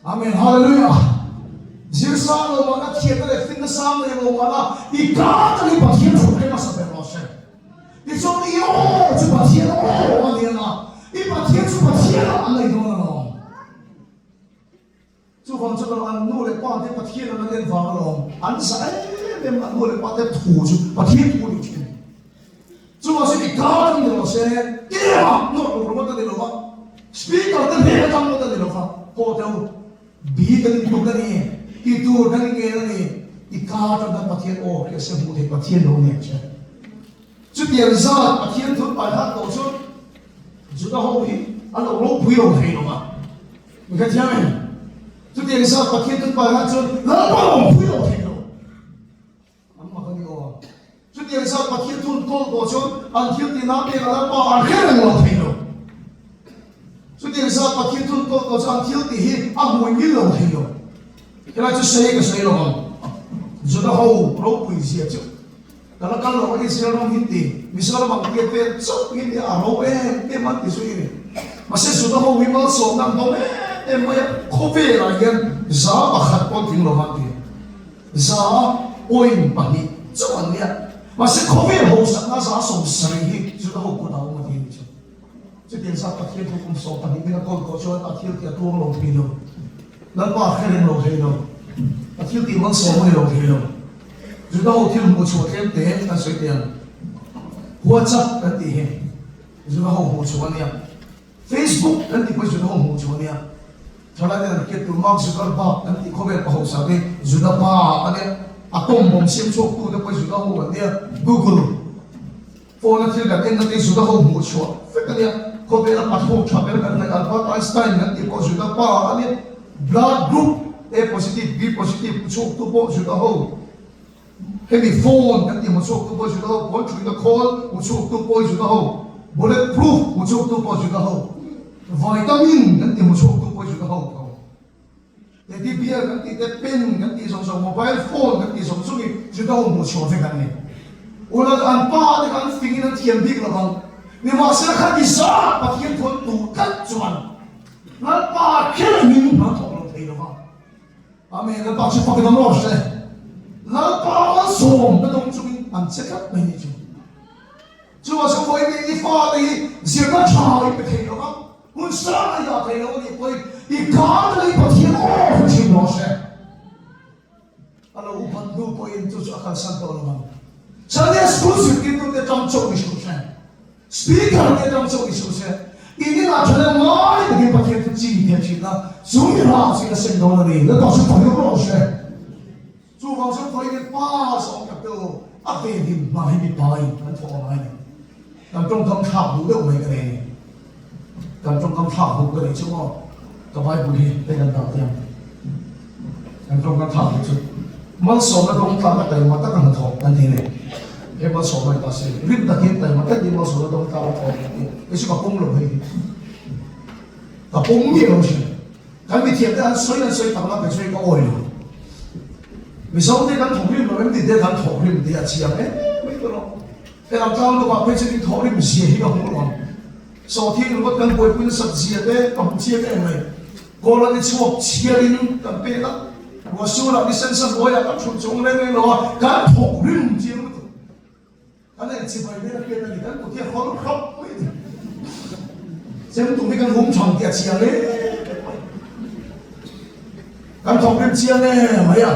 Amen Hallelujah. Zir sang lo mahna thiamna leh finna sang nei lo mahna i ka atangin Pathian thu hre hmasa ber rawh se. Tichuan i aw chu Pathian aw a ni ang a, i Pathian chu Pathian ah an nei dawn alawm. Chuvang chuan erawh an nu leh pa te Pathian an en vang alawm an zah em em an nu leh pa te thu chu Pathian thu a ni thin. Chuvang chuan i kar ni rawh se ema nawrh ruk ringawt a ni lova, speaker te hnen atang ngawt a ni lova, haw teh u, bi kan intuk a ni, ti tur kan inngen a ni, i kar atang khan Pathian aw hria se hmuh theih Pathian lo nen che. Chutiang zat Pathian thun pai hat tawh chuan Juda ho hi an lo ropui lo thei lova. Mi ka thiam em? Chutiang zat Pathian thun pai hat chuan Lalpa ropui lo thei lo. An mak a ni aw a. Chutiang zat Pathian thun kawl tawh chuan an thil tih nan pekah Lalpa an hre reng lo thei lo. Chutiang zat Pathian thun kawl tawh chuan an thil tih hi a hmui mil lo thei lo. Helai chu sei ka sawi lo ang. Juda ho ropui zia chu Ka la kal lo a Israel ram hin ti, Mizoram ang tiat vel chauh hi nia a ro em em an ti zui a ni. Mahse Juda ho hi malsawmna an dawm em em mai a, khawvelah hian 1% pawh an tling lo va an ti. Za point 2 chauh an nia. Mahse khawvel hausakna 70% hi Juda ho kutah a awm a ti a ni chu. Chutiang zat Pathian thu kum 12 min a kawl tawh chuan a thil tih a tuang lo thei lo. Lalpa a hre reng lo thei lo. A thil tih malsawm a ni lo thei lo. Juda ho thil hmuh chhuah tlem te kan sawi teh ang. WhatsApp kan tih hi Juda ho hmuh chhuah a nia. Facebook kan tih pawh hi Juda ho hmuh chhuah a nia. Thalai ten an hriat tur Mark Zuckerberg kan tih khawvel pa hausa te Juda pa a nia. Atom bomb siam chhuak tu te pawh hi Juda ho an nia. Google. Phone a thil kan en na te Juda ho hmuh chhuah vek a nia. Khawvela pathawk tha ber kan ngaih Albert Einstein kan tih pawh Juda pa a nia. Blood group A positive, B positive hmu chhuak tu pawh Juda ho. Hemi phone kan tih hmu chhuak tu pawh Juda ho, phone thuina khawl hmu chhuak tu pawh Juda ho, bullet proof hmu chhuak tu pawh Juda ho, vitamin kan tih hmu chhuak tu pawh Juda ho tho. Teddy bear kan tih te, pen kan tih zawng zawng, mobile phone kan tih zawng zawng hi Juda ho hmuh chhuah vek an ni. Unau te an pa te kha an fingin an thiam bik lo vang. Nimahsela kha ti zat Pathian thu an duh tlat chuan Lalpa kher hming an thawk lo thei lo va. Amen, Lalpa chu fakin awm rawh se. Lalpa malsawm na dawng chungin an che tlat mai ni chu. Chuvang chuan vawiin i fate hi zirna tha i pe thei lo va, hun sang a dah thei lo a nih pawhin i kâ te leh i Pathian aw hre thin rawh se. A lo upat hnu pawhin chu chu a kalsan tawh lo ang. Sunday School zirtirtute tang chauh ni suh se, Speaker te tang chauh ni suh se, in inah tha leh ngai takin Pathian chu chi theh thin a, chu mi rah chu i la seng dawn a ni. Lalpa chu fak rawh se. Chuvang chuan khawiin pa zawng tak te u, a venhim hma hi mipa in kan thawh a ngai lo. Kan tawngkam thlak duh deuh mai ka nei a ni. Kan tawngkam thlak duh ka nei chu maw, ka Bible hi hei kan dah teh ang. Kan tawngkam thlak duh chu malsawmna dawng tlak a taima taka hnathawh kan ti nei. He malsawmna hi ta se, rim takin taima takin malsawmna dawng tlak a thawh kan ti. Hei chu ka pawm lo hei hi. Ka pawm miah lo hrim. Kan mithiam te an sawi an sawi tak la kei chu ka awi lo. Mizo te kan thawkrim lo em tih te kan thawkrim tih a chiang em mai tawh lo. Helam tlang dawkah phei chuan in thawkrim zia hi ka hmu lo ang. Sawhthing ringawt kan buaipui nasat zia te ka hmu chiang em mai. Kawl a ni chhuak chhiarin kan pek a, ruahsurah ni sen sa hnuaiah kan thut chuang reng reng lo a, kan thawkrim chiang lutuk. Kan en chibai vel a hriat a ni, kan kut hi a hawl hrap mai a ni. Chem tum hi kan hum chhang tih a chiang em em mai. Kan thawk rem chiang em mai a.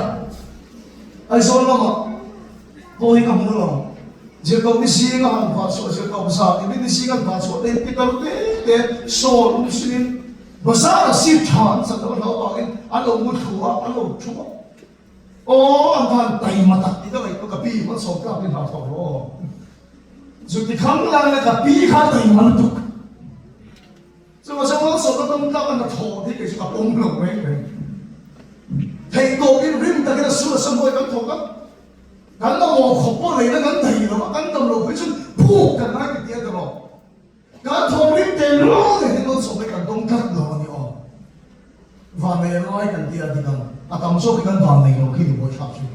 Aizawl lamah pawh hi ka hmu lo. Zirtawp ni zing a han vah chhuah, zirtawp zan in ni zing an vah chhuah te hi pitar te te sawl um sinin bazar ah seat tha an chan loh hlau vangin an lo mu thlu a, an lo thu a. Aw an van taima tak ti ka ngaihtuah ka pi malsawm tlak in hah thawk rawh aw. Zu ti khang lang le ka pi kha taima lutuk. Chuvang chuan malsawmna dawng tlak a hnathawh hi kei chu ka pawm lo reng reng. Theih tawp in rim takin a sur a sam hawi kan thawk a, kan mamawh khawp pawh leina kan thei lo a, kan dam lo phei chuan puk kan ngai ti ti a ti rawh. Kan thawkrim tel rual leh hi malsawm hi kan dawng tlat lo a ni aw. Vannei a ngai kan tia dik ang, a tam zawk hi kan vannei lo khi ni buai thlak chu.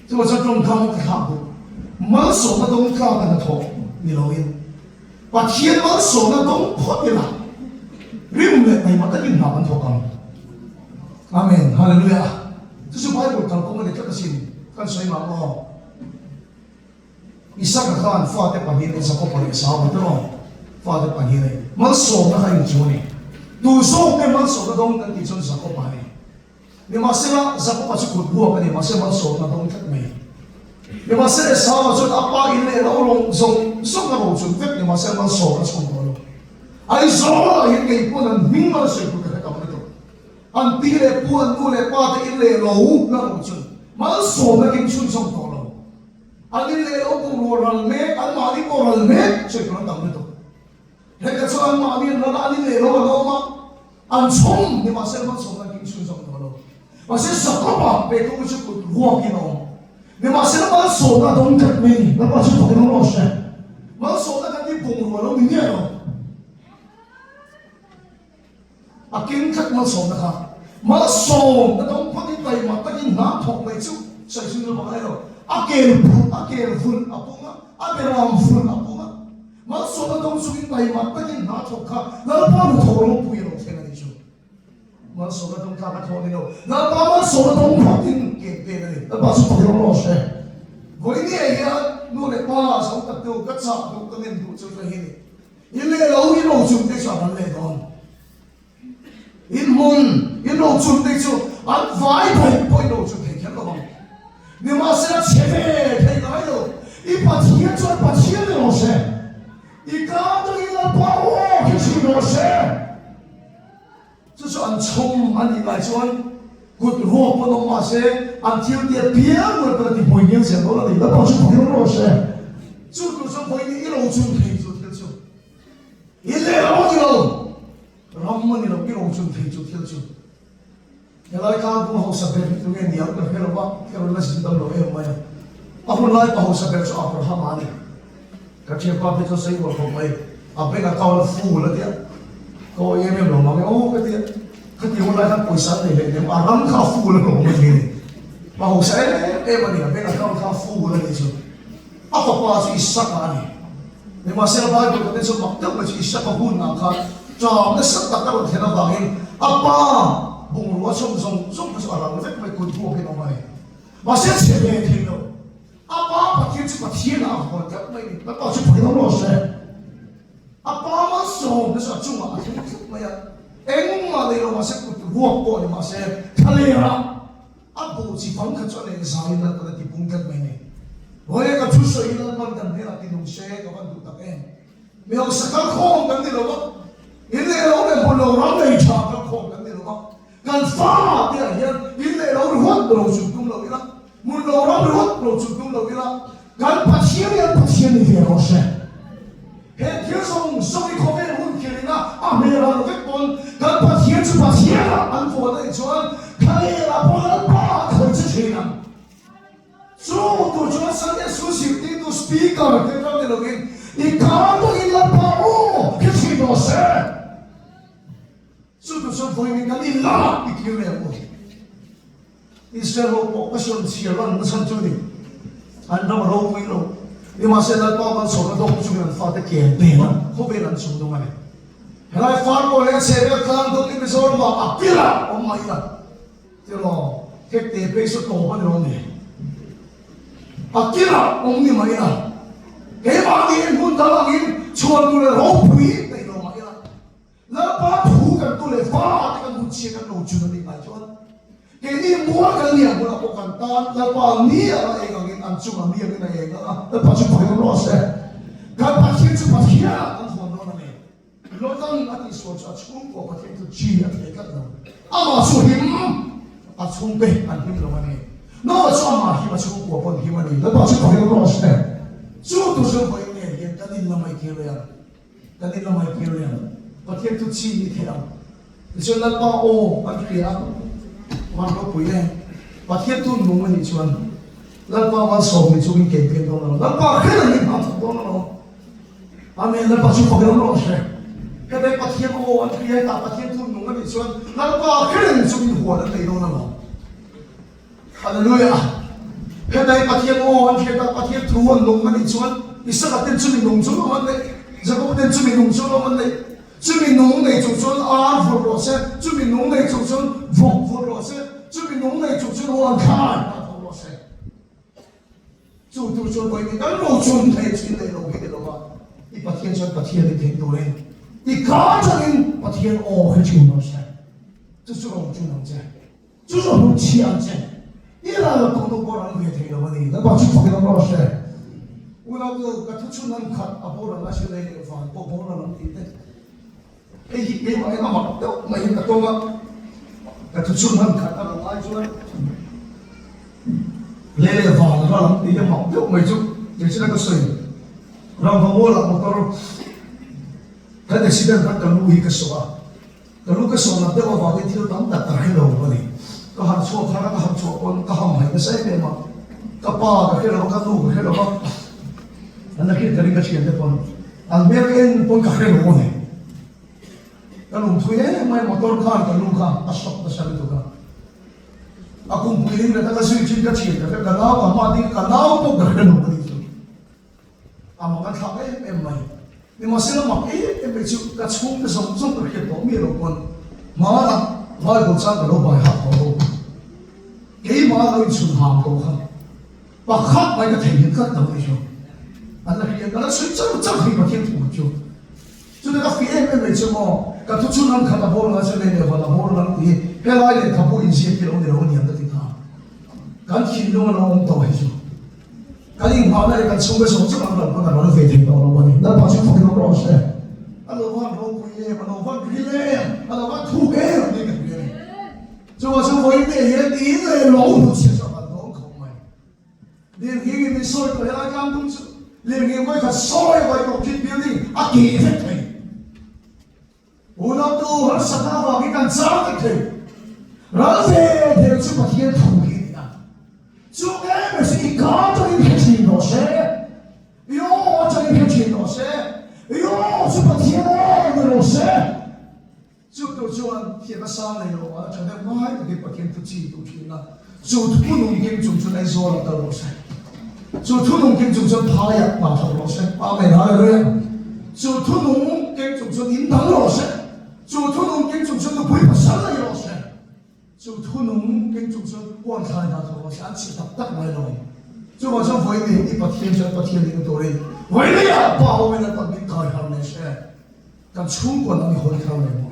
Chuvang chuan tawngkam hi ka thlak duh. Malsawmna dawng tlak a hnathawh ni loin Pathian malsawmna dawng phawt ila rim leh taima takin hna kan thawk ang. Amen. Hallelujah. Chu chu Bible kalkawng a ni tlat asin kan sawi mah aw. Isaka khan fate pahnihna Jakoba leh Esau te rawn fate pahnihna hi malsawmna kha inchu a ni. Tu zawk nge malsawmna dawng kan tih chuan Jakoba a ni. Nimahsela Jakoba chu kut buak a ni, mahse malsawmna dawng tlat mai. Nimahsela Esau chuan a pa in leh lo lawng zawng zawng a rochun vek, nimahsela malsawmna chhung tawh lo. Aizawlah hian kei pawn an hming mal sawi tur ka hre tam lutuk. An pi leh pu, an nu leh pa te in leh lo la rochun malsawmna king chhunzawm tawh lo. An in leh lo bungraw ral mek, an mahni pawh ral mek sawi tur an tam lutuk. Heta chu an mahni an ral a, an in leh lo an awm a, an chhawm ni mahse hmanchhawmna an king chhunzawm tawh lo. Mahse Jakoba pe tu chu kut ruakin a awm. Nimahsela malsawmna a dawng tlat mai a ni. Lalpa chu fakin awm rawh se. Malsawmna kan tih bungrua lo ni miah lo. A keng tlat malsawmna kha malsawm na dawng phawt in taima takin hna thawk mai chu sawi zui lo bak a lo. A kel phurh, a kel vulh a pung a, a beram vulh a pung a. Malsawmna dawng chungin taima takin hna thawk kha Lalpa hnathawh ropui a lo thleng a nih chu. Malsawmna dawng tlak a thawh ni lo. Lalpa malsawmna dawng phawt in ken pek a ni. Lalpa chu fakin awm rawh se. Vawinia hian nu leh pa zo tak deuh ka chah duh ka ngen duh chu hei hi a ni. In leh lo in rochun te chu a ral leh dawn. In hmun in rochun te chu an vai theih pawh in rochun thei kher lo ang. Nimahsela chhe ve thei ngai lo. I Pathian chuan Pathian ni rawh se. I ka atangin Lalpa aw khi thin rawh se. Chu chu an chhawm a nih lai chuan kut ruak pawn awm mahse an thil ti a piang rual pawn a ti hmui hmel zel dawn a ni. Lalpa chu fakin rawh se. Chu tur chuan vawiin i ro chun thei chu thil chu i leh ram a ni lo, ram a ni lo, i ro chun thei chu thil chu. Helai khan pu hausa ber hi tunge niang ka hre lo va, ka rawn la zin dam lo em mai a. A hun lai pa hausa ber chu Abrahama a ni. Ka thianpa phei chuan sawi uar khawp mai, a bank account a full a tia, ka awi em em lo mang e aw ka tia. Khati hun lai khan pawisa an nei leh nem, a ram kha a full a hlawm a ni a ni. Pa hausa em em a ni, a bank account kha a full a nih chu. A fapa chu Isaka a ni. Nimahsela Bible kan en chuan mak deuh mai chu Isaka hunah khan ṭam nasa tak a rawn thlen avangin a pa bungrua chhawm zawng zawng kha chu a ral vek mai, kut buakin a awm a ni. Mahse a chhe ve thei lo. A pa Pathian chu Pathianah a vuan tlat mai a ni. Lalpa chu phawi lo rawh se. A pa malsawmna chu a chungah a thleng tlat mai a. Engmah nei lo mahse kut ruak pawh ni mahse thlalerah a buh chi fang kha chu a leh zaiin Lalpan a ti pung tlat mai a ni. Vawiin ka thu sawi hi Lalpan kan hnenah ti nung se ka van duh tak em. Mi hausa kal khawm kan ni lo va, in leh lo leh hmun lo ram nei tha kal khawm kan ni lo va, kan fa te ah hian in leh lo ringawt lo chun tum lo ila, Hmun lo ram ringawt lo chu tum lo ila, kan Pathian hian Pathian ni ve rawh se. He thil zawng zawng hi khawvel hun khirina a hmel ral vek pawn kan Pathian chu Pathianah an vuan a nih chuan Thlalera pawh Lalpa a khawih che thin ang. Chu tur chuan Sunday School zirtirtu speaker te ram ni lovin i kar takin Lalpa aw hi thin rawh se. Chu tur chuan vawiin kan inlamah i kir leh ang u. Israel ho pawh ka sawn chhiar an nachhan chu ni. An ram a ropui lo. Nimahse Lalpa malsawmna dawng chungin an fate ken pen a, khawvel an chhung dawng a ni. Helai Farkaw leh a chhehvel tlang dawng hi Mizoramah a kila awm mai ila. Tiraw, Hekte phei chu tawp a ni lo ni. A kila awm ni mai ila. Keimahni in hmun dang angin chhuan tur leh ropui neih lo mah ila. Lalpa thu kan tu leh fa te kan hun chhia kan lo chun a nih lai chuan keini mual kan liam hunah pawh kan tan Lalpa ni a la eng angin an chungah ni angin a eng ang a, Lalpa chu phawi awm rawh se. Kan Pathian chu Pathianah kan huan dawn a ni. Lotan a tihsual chu a chhungkaw Pathian chu chi a thei tlat lo. Amah chu him, a chhungte an him lo a ni. Noah chu amah him, a chhungkua pawh an him a ni. Lalpa chu phawi awm rawh se. Chu tur chu vawiin nge hian kan inlamai kir leh ang. Kan in lamai kir leh ang. Pathian chu chi ni thei ang. Tichuan Lalpa aw an hria a, van ropui e. Pathian tu nung a nih chuan Lalpa malsawm ni chungin kei pian dawn lo. Lalpa hre reng in hmang thawk dawn lo. Amen. Lalpa chu fak ram rawh hre. Hete Pathian aw an hria hetah Pathian tu nung a nih chuan Lalpa hre reng chungin huan an nei dawn alawm. Hallelujah! Hetai Pathian aw an hriat a, Pathian thu an nung a nih chuan Isaka ten chumi nung chu lawm an neih, Jakob ten chumi nung chu lawm an neih. Chumi nung nei chung chuan ar vawrh rawh se, chumi nung nei chung chuan vawk vawrh rawh se, chumi nung nei chung chuan huan thlai hna thawk rawh se. Chu tur chuan vawiin kan rochun thei chin leh lo hi ni lo va, i Pathian chuan Pathian i theih turin i ka atangin Pathian aw hre thin rawh se. Chu chu rochun ang che. Chu chu hmu chhia ang che. I ral tawh nu pawh ral ve thei lo a ni. Lalpa chu fakin awm rawh se. Unautu, ka thu chhun an khat a boral a hrilh lei leh van pawh boral ang tih te. Hei hi keimah hian a mak deuh mai hi ka tawng a. Ka thu chhun han khat a ral lai chuan lei leh van ral ang tih hi a mak deuh mai chu engtin a ka sawi. Ramvamualah motor kan accident khan ka lu hi ka sawh a. Ka lu ka sawh nat deuh avangin thil tam tak ka hre lo a ni. Ka harh chhuak thar a, ka harh chhuah pawn ka ham haih nasa em em a. Ka pa ka hre lo a, ka nu ka hre lo a, an la hriat ka ring ka thiante pawn an hmel ka en pawn ka hre lo a ni. Ka lungthui em mai motor khan ka lu kha a shock nasa lutuk a. A kumpui ring leh ka zui thin ka thian ka hre, ka nau ka hma ding ka nau pawh ka hre lo a ni chu. A mak a thlak em em mai. Nimahsela mak em em mai chu ka chhungte zawng zawng ka hriat tawh miah lo pawn hmanah Bible chuan ka lo bai hak tawh lo. Keimah lo inchhun ham tawh kha pakhat mai ka theihnghilh tlat lo ni chu. An la hriat ka la chhui char char thei Pathian thu chu. Chutah ka fih em em mai chu maw ka thu chhun ang khat a bawr ngai chu lei leh van a bawr nang tih hi helai lehkhabu inziak hi lo ni lo a niang ka ti ta. Kan thinlung a lo awm tawh hi chu. Kan inghahna leh kan chhungte zawng zawng an rawn pawn a rawn ve thei tawh lo a ni. Lalpa chu fakin awm rawh se. A lo van ropui em, a lo van ril em, a lo van thuk em tih ka hria a ni. Chuvang chuan vawiin te hian in leh lo hmu chhia chu a van dawn khawp mai. Lirnghing in min sawi tawh helai tlang tum chu lirnghing vawikhat sawi vawi tawh khi building a keh vek thei. Unautu harsatna avangin kan chang vek thei. Ral ve thei chu Pathian thu hi a ni a. Chu em em chu i ka atangin hre thin rawh se. I aw atangin hre thin rawh se. I aw chu Pathian aw ni rawh se. Chu tur. Chu chuan thiam a sang nei lo a, ṭha deuh ngai takin Pathian thu chi duh ṭhin a, chu thu nung kim chung chuan Aizawl ah kal rawh se. Chu thu nung kim chung chuan phaiah hna thawk rawh se. Amen Hallelujah. Chu thu nung keng chung chuan in dang rawh se. Chu thu nung keng chung chuan nupui pasal nei rawh se. Chu thu nung keng chung chuan huan thlai hna thawk rawh se. An chih tak tak ngai lo. Chuvang chuan vawiin i Pathian chuan Pathian ning turin vawiin ah Pa awmin an pan min kai har leh se. Kan chhungkaw lam i hawi thar leh maw?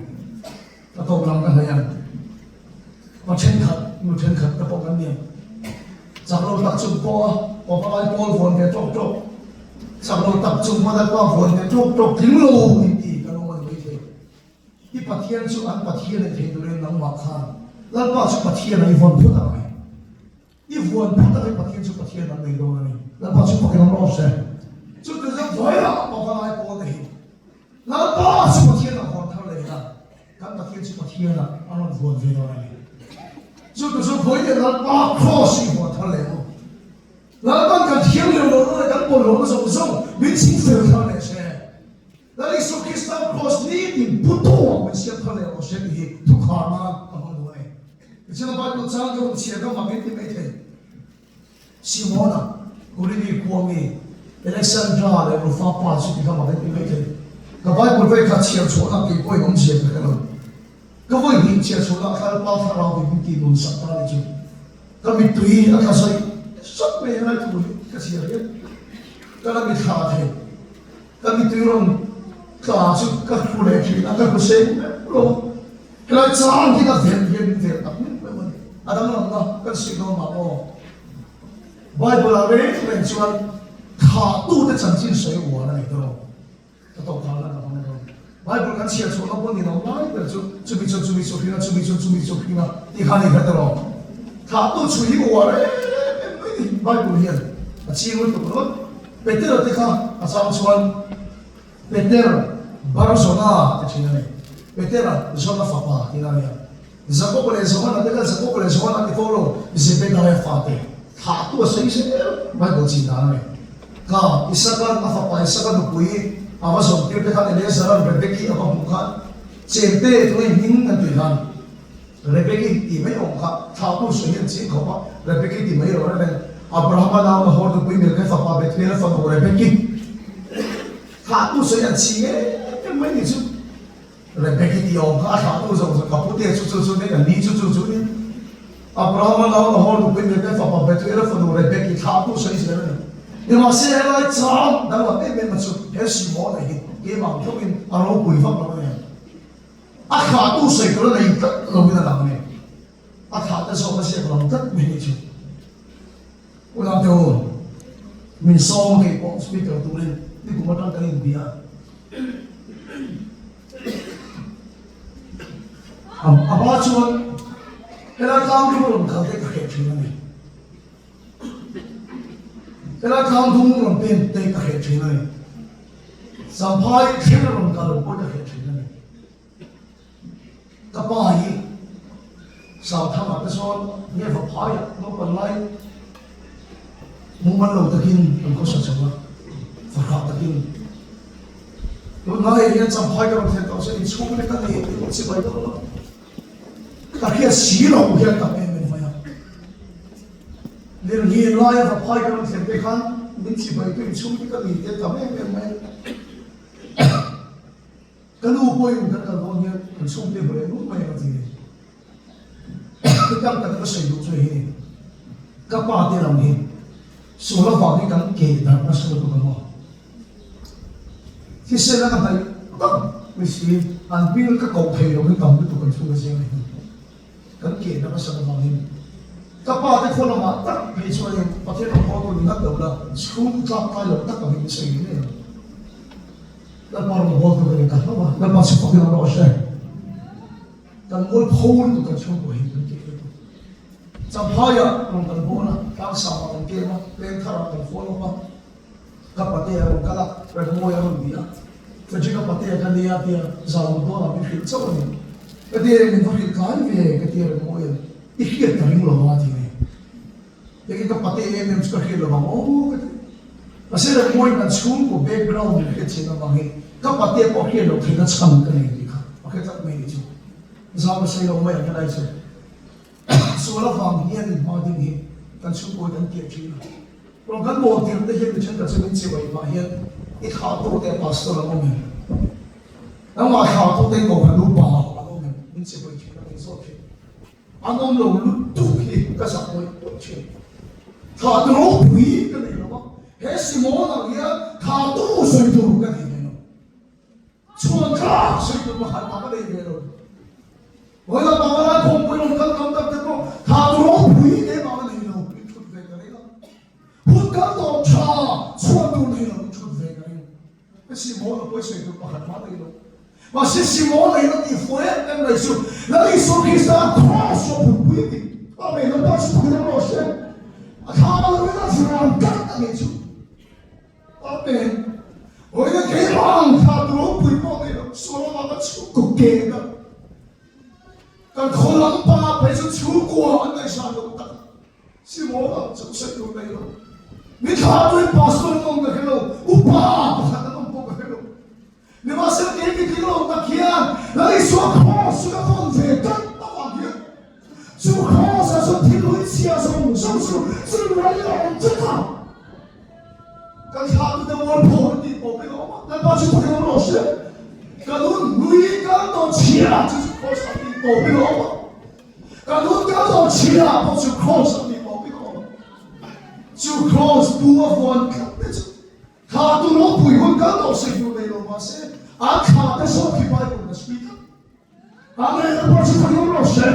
Ka tawp lam ka hnaih ang. Pa thenkhat, nu thenkhat te pawh kan ni ang. Chak lo tak chung pawh a pa palai pawl vawn ve tawk tawk, chak lo tak chung pawh a pa vawn ve tawk tawk tling lo in ti kan awm a ni maithei. I Pathian chu an Pathian ei thei turin nangmah khan Lalpa chu Pathian a i vawn phut ang e. I vuan phut ang i Pathian chu Pathian an nei dawn a ni. Lalpa chu pakin awm rawh se. Chu tu zawng vawiah pavalai pawl te hi Lalpa chu Pathian a vuan thar leh a, kan Pathian chu Pathian ah a rawn vuan ve dawn a ni. Chu tu zawng vawiin Lalpa Kraws hi vuan thar leh u. Lalpan kan thianghlim lohna leh kan pawlhlawhna zawng zawng min chingfel thar leh se. Lal Isua Krista Kraws nitin putu ah min siam thar leh rawh se tih hi thukhar nan ka hmang duh a ni. Tichuan Bible chang ka rawn chhiar ka mak in ti mai thei. Simona, Kurini khua mi, Alexandra leh Rufa pa chu ti ka mak in ti mai thei. Ka Bible vei kha chhiar chhuahna kei pawhin awmzia ka hre lo. Ka vawi hnih chhiar chhuahna Lalpa thlarau in min ti nun sak ta ni chu. Ka mittui a tla zawih zawih mai a ngaithla hi ka chhiar hian ka la mithla thei. Ka mittui rawn tla chu ka hmu leh thin a, ka hmu seng meuh lo. Helai chang hi ka ven hian min ven tak meuh meuh a ni. A danglamna kan sawi dawn mah maw? Bible ah reng reng chuan thlahtute chanchin sawi uar a ni tawh. Ka tawp khan a ka hmang dawn. Bible kan chhiar chhuah loh pawh ni lo lai ber chu chumi chuan chumi chu hring a, chumi chuan chumi chu hring a tih kha a ni kha tawh. Thlahtu chhui hi uar em em mai ni Bible hian a ching lutuk ringawt. Petera te kha a chang chuan Peter Bar-Jona ti thin a ni. Petera Jona fapa tihna a ni a. Jakob leh Johana te kha Jakob leh Johana ti fo lo, Zebedaia fate thlahtu a sawi zel Bible chin dan a ni. Ka Isaka'n a fapa Isaka nupui a va zawmtir te khan Eleazara'n Rebeki a va hmuh khan chemte tunge hming an tih khan Rebeki tih mai awm kha thlahtu sawi hi an ching khawp a, Rebeki tih mai lo reng reng Abrahama nau Nahor nupui Milkai fapa Bethuela fanu Rebeki thlahtu sawi an ching em em mai ni chu. Rebeki tih awm kha a thlahtu zawng zawng ka pute chu chu chu nen an ni chu chu chu nia. Abrahama nau Nahor nupui Milkai fapa Bethuela fanu Rebeki thlahtu sawi zel a ni. Nimahse helai chang danglam em em a chu he Simona hi keimah ang thawkin a ropui vak lo a ni. A thlahtu sawi tur a nei tlat lo in a lang a ni. A thlah te zawk a ziak lang tlat mai nih chu. U Lamte u, min sawm a kei pawh speaker turin nikum atang kan inbia. A hma chuan helai tlang dung rawn kal te ka hreh thin a ni. Helai tlang dung rawn pen te ka hreh thin a ni. Champhai thleng a rawn kal pawh ka hreh thin a ni. Ka pa hi Sauthanga te chuan nge Vaphaiah naupang lai mumal lo takin kan khawsa chho a, fahrah takin. Tunlai hian Champhai ka rawn thlen tawh chuan inchhung te ka nei tih pawh chibai dawn lo. Ka hriat si lo hian tam em em mai a. Lirnghin laia Vaphai ka rawn thlen te khan min chibai tu inchhung te ka ni te tam em em mai a. Ka nu pawhin kan kal dawn hian kan chhungte hmu leh ngut mai ang a ti ni. Tam tak ka sawi duh chu hei hi ni. Ka pa te lam hi sual avang hi kan keh darh nasa lutuk ang aw. Thisen a ka hnaih tak mai si, an hming ka koh thei lo hi tam lutuk an chhung a zeng a hi. Kan kehna hmasa avangin ka pa te khaw lamah tak phei chuanin Pathian rawn haw tur ni ngat lo la, chhung tlak kai lo tak angin min sawi ngei ang. Lalpa rawn haw tur ka ni ta hlauh a, Lalpa chu fakin awm rawh se. Kan mual pho lutuk kan chhungkua hi kan keh lutuk. Champhaiah rawn kan bawn a, Tlangsangah kan kem a, Pengtharah kan follow up a. Ka patea rawn kal a, Remmawi a rawn ni a, Frederick-a patea ka nia tia zan dawn ah min hrilh chauh a ni. Ka tia e min va hrilh tlai ve ka tia Remmawia'n i hriat ka ring lo a ti ni. Enge ka patea em em chu ka hriat lo vang aw ka ti. Mahse Remmawiin kan chhungkaw background min hriat chhin avang hi ka patea pawh hriat loh theihna chhan ka nei tih kha a hre tlat mai ni chu. Zau ka sawi lo mai ang helai chu. Sual avang hian in hma ding hi kan chhungkawi kan piah thin a. Rawn kan bawl tirh te hian mi thenkhat chu min chibai pah hian i thlahtu te pastor an awm em? Nangmah thlahtu te kohhran upa an awm em? Min chibai thin a, min zawt thin. An awm lo lutuk hi ka zak ngawih ngawih thin. Thlahtu ropui ka nei lo a, he Simon ang hian thlahtu sawi tur ka nei ve lo. Chhuan tlak sawi tur pakhat mah ka nei ve lo. Vawilah Bangalai khawmpui rawn kal tam tak te pawh tha tu ropui keimah ka nei lo, min thut ve ka ring a. Hun kal tawh tha chhuan tur nei lo min thut ve ka ring. Ka Simona pawh i sawi tur pakhat mah nei lo. Mahse Simona in a tih fuh em em mai chu Lal Isua Krista Kraws a phunpui a ti. Amen, Lalpa chu phun em rawh se. A thla lo in a zirang tlat a nih chu. Amen. Vawiin keimah ang thla tu ropui pawh nei lo, sual avanga chhungkaw ken a, kan khaw lam pangah phei chuan chhungkua an ngaihsan loh tak a, Simon ang chu sawi tur nei lo. Mi thla tuin pastor an awm ka hre lo, upa pakhat an awm pawh ka hre lo. Nimahsela kei mi tling lo tak hian Lal Isua Kraws chu ka vawn ve tlat avang hian chu Kraws ah chuan thil hlui chhia zawng zawng chu chulrual in a awm tlat a. Kan thlahtute mualpho an tih pawh pek a awm a, Lalpa chu pakin awm rawh se. Ka nun hlui kal tawh chhia chu chu Kraws ah tih pawh pek a awm a, ka nun kal tawh chhia pawh chu Kraws ah tih pawh pek a awm a. Chu Kraws pu a vawn tlat te chu Thla tu ropui hun kal tawh sawi tur nei lo mahse an thla te zawk hi Bible in a sawi tlat. Amen Lalpa chu ka ring rawh se.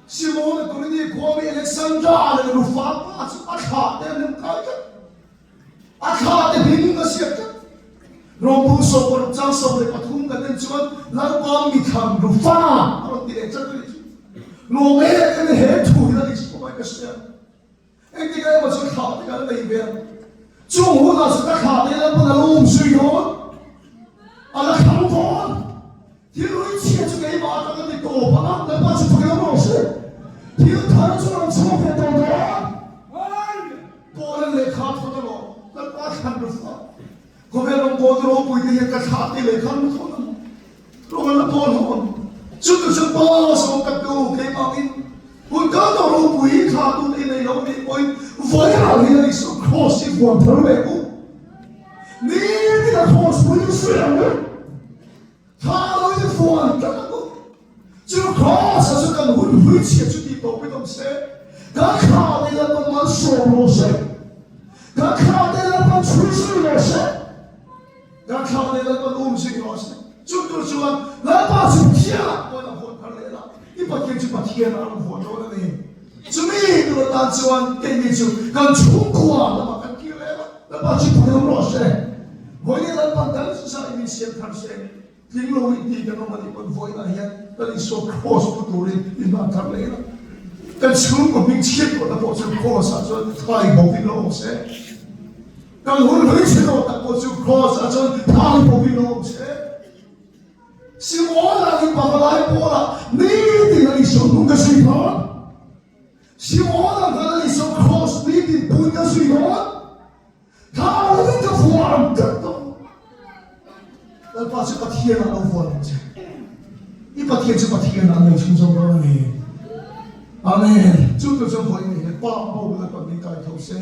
Simona Kurini khua mi Alexandra leh Rufa pa chu a thla te an nem kai tlat. A thla te hming a ziak tlat. Rawngbu 16 chang 13 kan en chuan Lalpa mithlan Rufa a rawn ti leh tlat a nih chu. Lawm em em he thu hi la ni chu ka sawi a. Engtik emaw chuan thlah te kan nei ve a, chung hunah chu ka thlah te lalpawn a lo awm zui dawn, a la thlang dawn. Thil ui chhia chu keimah atang a ti tawp ang a, Lalpa chu thawk emaw rawh se. Thil thar chu a rawn chhuak ve tawh dawn. Paul-a lehkha thawn erawh Lalpa thlan ru fo a. Khawvel rawngbawlna ropui te hian ka thlah te lehkha an la thawn ang. Rawng an la pawl ho ang. Chutah chuan Pa sawm tak te u keimahngin hun kal tawh ropui thla tu te nei lo nih pawhin vawiah hian Isua Kraws hi vuan thar leh u. Nitin a Kraws pui in sawi ang u. Thla lo in vuan tlat ang u. Chu Kraws ah chuan kan hun hlui chhia chu tih tawpin awm se. Kan thla te Lalpan malsawm rawh se. Kan thla te Lalpan chhui zui rawh se. Kan thla leh Lalpa um zui rawh se. Chu tur chuan Lalpa chu Pathianah pawhin a vuan thar leh la, i Pathian chu Pathianah a rawn vuan dawn a ni. Chumi tur atan chuan keini chu kan chhungkua lamah kan kir leh la, Lalpa chu Pathian rawh se. Vawiin Lalpan kan zai min siam thar se. Tling lo in tih kan awm a nih pawn vawiinah hian kan Isua Kraws pu turin in hman thar leh ila. Kan chhungkaw hming chhiat tawhna pawh chu Kraws ah chuan thai bawkin lo awm se. Kan hun hlui chhe tawh tak pawh chu Kraws ah chuan thai bawkin lo awm se. Simona hi pavalai pawlah nitin a Isua hnung ka zui dawn. Simona khan a Isua Kraws nitin puin ka zui dawn. Thau in ka vuan tlat tawh. Lalpa chu Pathian ah lo vuan ang che. I Pathian chu Pathian ah an nei chhunzawm dawn a ni. Amen. Chu tur chuan vawiin hi Pa bo Lalpa min kai tho se,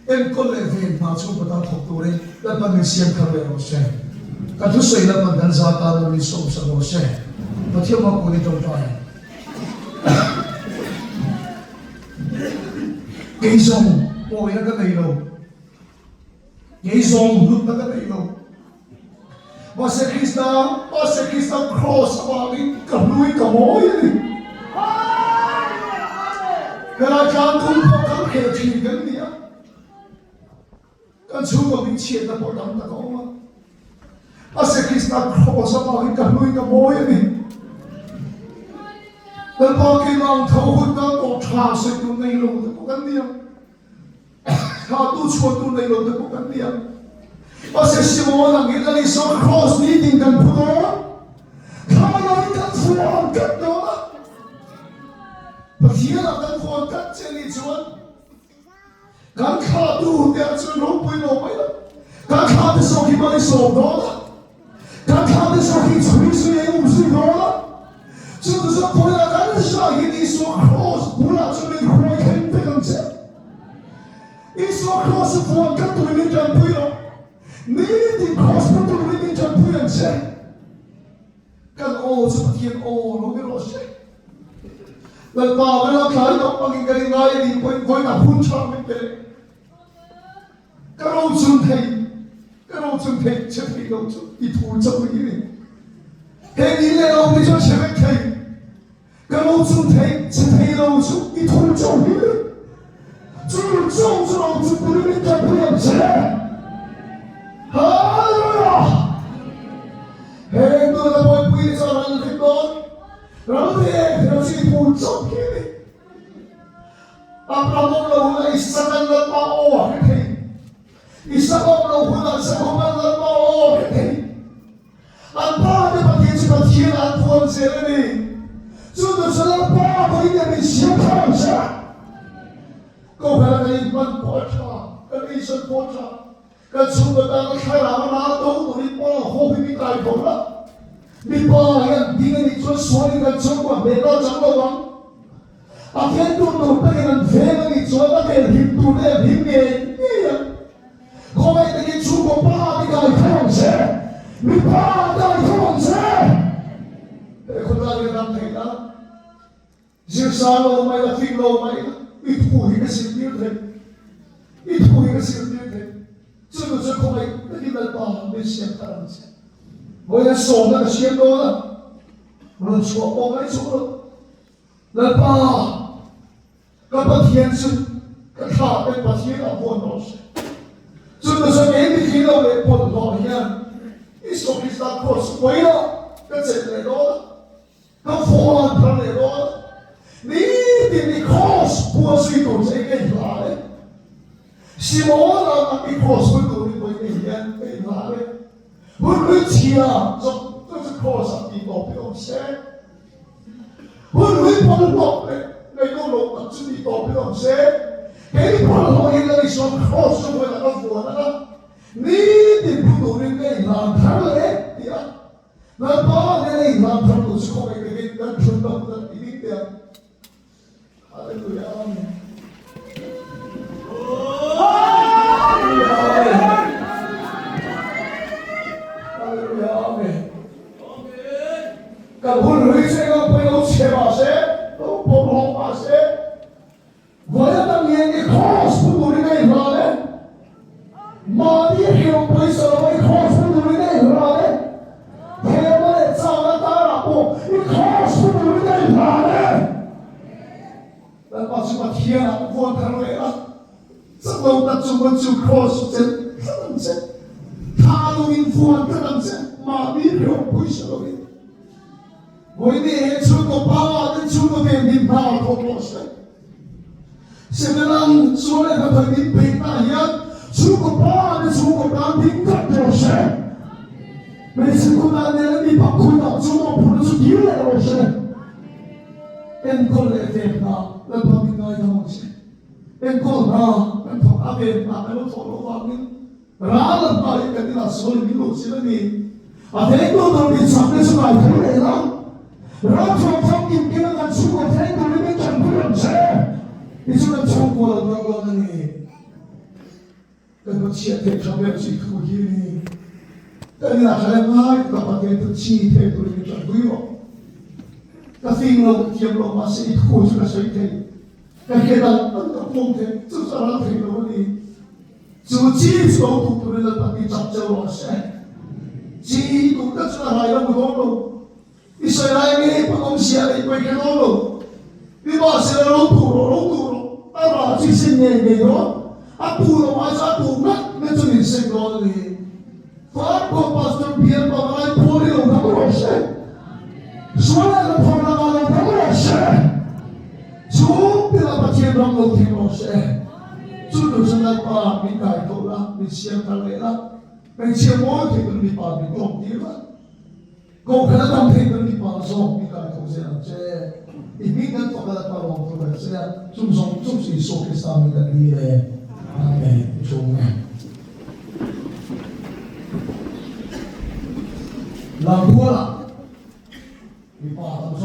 enkawl leh ven hna chhungkaw tan thawk turin Lalpa min siam thar leh rawh se. Ka thusawi Lalpa dan za tan min sawmsak rawh se. Pathian hma kun i tawngtai ang. Kei zawng pawina ka nei lo, kei zawng hlutna ka nei lo. Mahse Krista, mahse Krista Kraws avangin ka hlui ka mawi a ni. Helai tlang tum pawh kan khel thin kan ni a. Kan chhungkaw min chhiatna pawh tam tak a awm a. Mahse Krista Kraws avangin ka hlui ka mawi a ni. Lalpa keimah ang tho hun tan tawh tha sawi tur nei lo te pawh kan ni ang. Thla tu chhuah tur nei lo te pawh kan ni ang. Mahse Simon angin Lal Isua Kraws nitin kan phu dawn. Thla loin kan vuan tlat dawn a. Pathianah kan vuan tlat che nih chuan Kan thlahtu te ah chuan ropui lo mai lo. Kan thlahte zawk hi mal i sawm dawn a. Kan thlahte zawk hi chhui zui a i um zui dawn a. chuan vawiinah kan zahin Isua Kraws bulah chuan min hruai thleng vek ang che. Isua Kraws a vuan khat turin min tanpui rawh. Nitin Kraws pu turin min tanpui ang che. Kan aw chu Pathian aw lo ni rawh se. Lalpa kan lo tlai tawh angin kan inngai a nih pawhin vawiinah hun tha min pe leh. Ka rochun thei, ka rochun thei che thei lo chu i thu chauh hi ni. Heng in leh lo te chu a chhe vek thei. Ka rochun thei che thei lo chu i thu chauh hi ni. Chu chauh chu rochun turin min tanpui ang che. Hallelujah! Heng tuna bawihpui ni chuan ral vek dawn. Ral ve thei lo chu i thu chauh hi ni. Abraham awm lo hunah Isakan Lalpa aw a hre thei. Isak awm lo hunah Jakoban Lalpa aw a hre thei. An pa te Pathian chu Pathianah an vuan zel a ni. Chu tur chu Lalpa pawhin a min siam thar ang che. Kohhran kan inhman pawh a tha, kan eizawn pawh a tha. Kan chhungkaw tana thlarau a ral do turin pa ho hi mi kai tho la. Mipa hi an ding a nih chuan sualin kan chhungkaw hmel a chang lo ang. A ven tur tur takin an veng a nih chuan a vel him tur te an him ngei ngei ang. Khawngaih takin chhungkaw pa te kai tho ang che. Mipa kai tho ang che. He khawtlai ka dam theih nan. Zirsa lo mai la, fing lo mai la, i thu hi ka zirtir thei, i thu hi ka zirtir thei. Chu nu chu khawngaih takin Lalpa min siam thar ang che. Vawiin a sawmna ka siam dawn a, rawn chhuah pawh mai chuk lo. Lalpa, ka Pathian chu ka thla ten Pathian ah vuan rawh se. Chu nu chu kei mihring lo leh bawlhhlawh hian Isua Krista kraws vawiinah ka chelh leh dawn a. Ka phone an thar leh dawn. Nitin i cross pua zui tur che ka inhlan e. Simona ang i cross pui tur ni pawhin ka hian ka inhlan e. Hun hlui chhia zawng zawng chu cross ah tih tawp hi awm se. Hun hlui bawlhhlawh leh ngaihtuah loh tak chu tih tawp hi awm se. Kei bawlhhlawh hi Lal Isua cross chu vawiin ah ka vuan ang a. Nitin pu turin ka inhlan thar leh e ti a. Lalpa nen a inhlan thar tur chu khawngaih takin kan thun dam dan i ding teh ang. Hallelujah Amen. Hallelujah Amen. Hallelujah Amen. Kan hun hlui chu engah pawhin lo chhe mah se, lo bawlhhlawh mah se, Vawiin ang hian i cross pu turin a inhlan e. Mahni hreu pawisa lova i cross pu turin a inhlan e. Thema leh chana tarah pawh i cross pu turin a inhlan e. Lalpa chu Pathianah vuan thar leh a, chaklo tak chung pawn chu cross chu chelh tlat ang che. Tha loin vuan tlat ang che, mahni hreu pawisa lovin. Vawiin he chhungkaw pa ten chhungkaw ven him hna a thawk rawh se. Semelang sual leh hnathawih min peih tah hian chhungkaw pa te chhungkaw tan ding tlat rawh se. Hmeichhe khutah nen a mipa khutah chu mawhphurhna chu dil leh rawh se. Enkawl leh ven hna Lalpa min ngaidam ang che. Enkawl hna kan thawk a ven hna kan lo thawk loh vangin Ral a hma hi kan inah sawi min lo chil a ni. A vengtu tur min chak te chu ngai tho leh la. Ram chhuak famkim kim a kan chhungkaw thleng turin min tanpui ang che. Ti chu kan chhungkaw lo dang dawn a ni. Kan va chhiat theih tha ber chi thu hi a ni. Kan inah tha leh ngai tak a Pathian thu chi thei turin min tanpui rawh. Ka fing lo, ka thiam lo mahse i thu chu ka sawi thei. Ka hre dang dang ka pawm thei chu chu a ral thei lo a ni. Chu chi chu lo duh turin Lalpa ti chak cheu rawh se. Chi duh tak chuan a rai lo mu dawn lo. I sawi lai ngei pawn awm sia leh i pawi kher dawn lo. Nimahsela lo duh rawh, lo duh rawh. A rah chi sin ngei ngei dawn. A tuh loh ai chuan a tuh ngat ngat chu min seng dawn a ni. Farkawn Pastor bial pavalai pawl hi lo dam rawh se. Sual leh hlauhawm lakah lo dam rawh se. Chhungtin ah Pathian ram lo thleng rawh se. Chu tur chuan Lalpa min kai tawh la, min siam thar leh la, hmeichhia mawi thei tur mipa min tawk tir la, kohhran a dam thei tur mipa zawk min kai tawh zel ang che. I hming kan fak a Lalpa lawm tur kan sawi a, chung zawng chung chu Isua Krista min kan dil e. Amen. I thu nge. Lambualah mipa tam.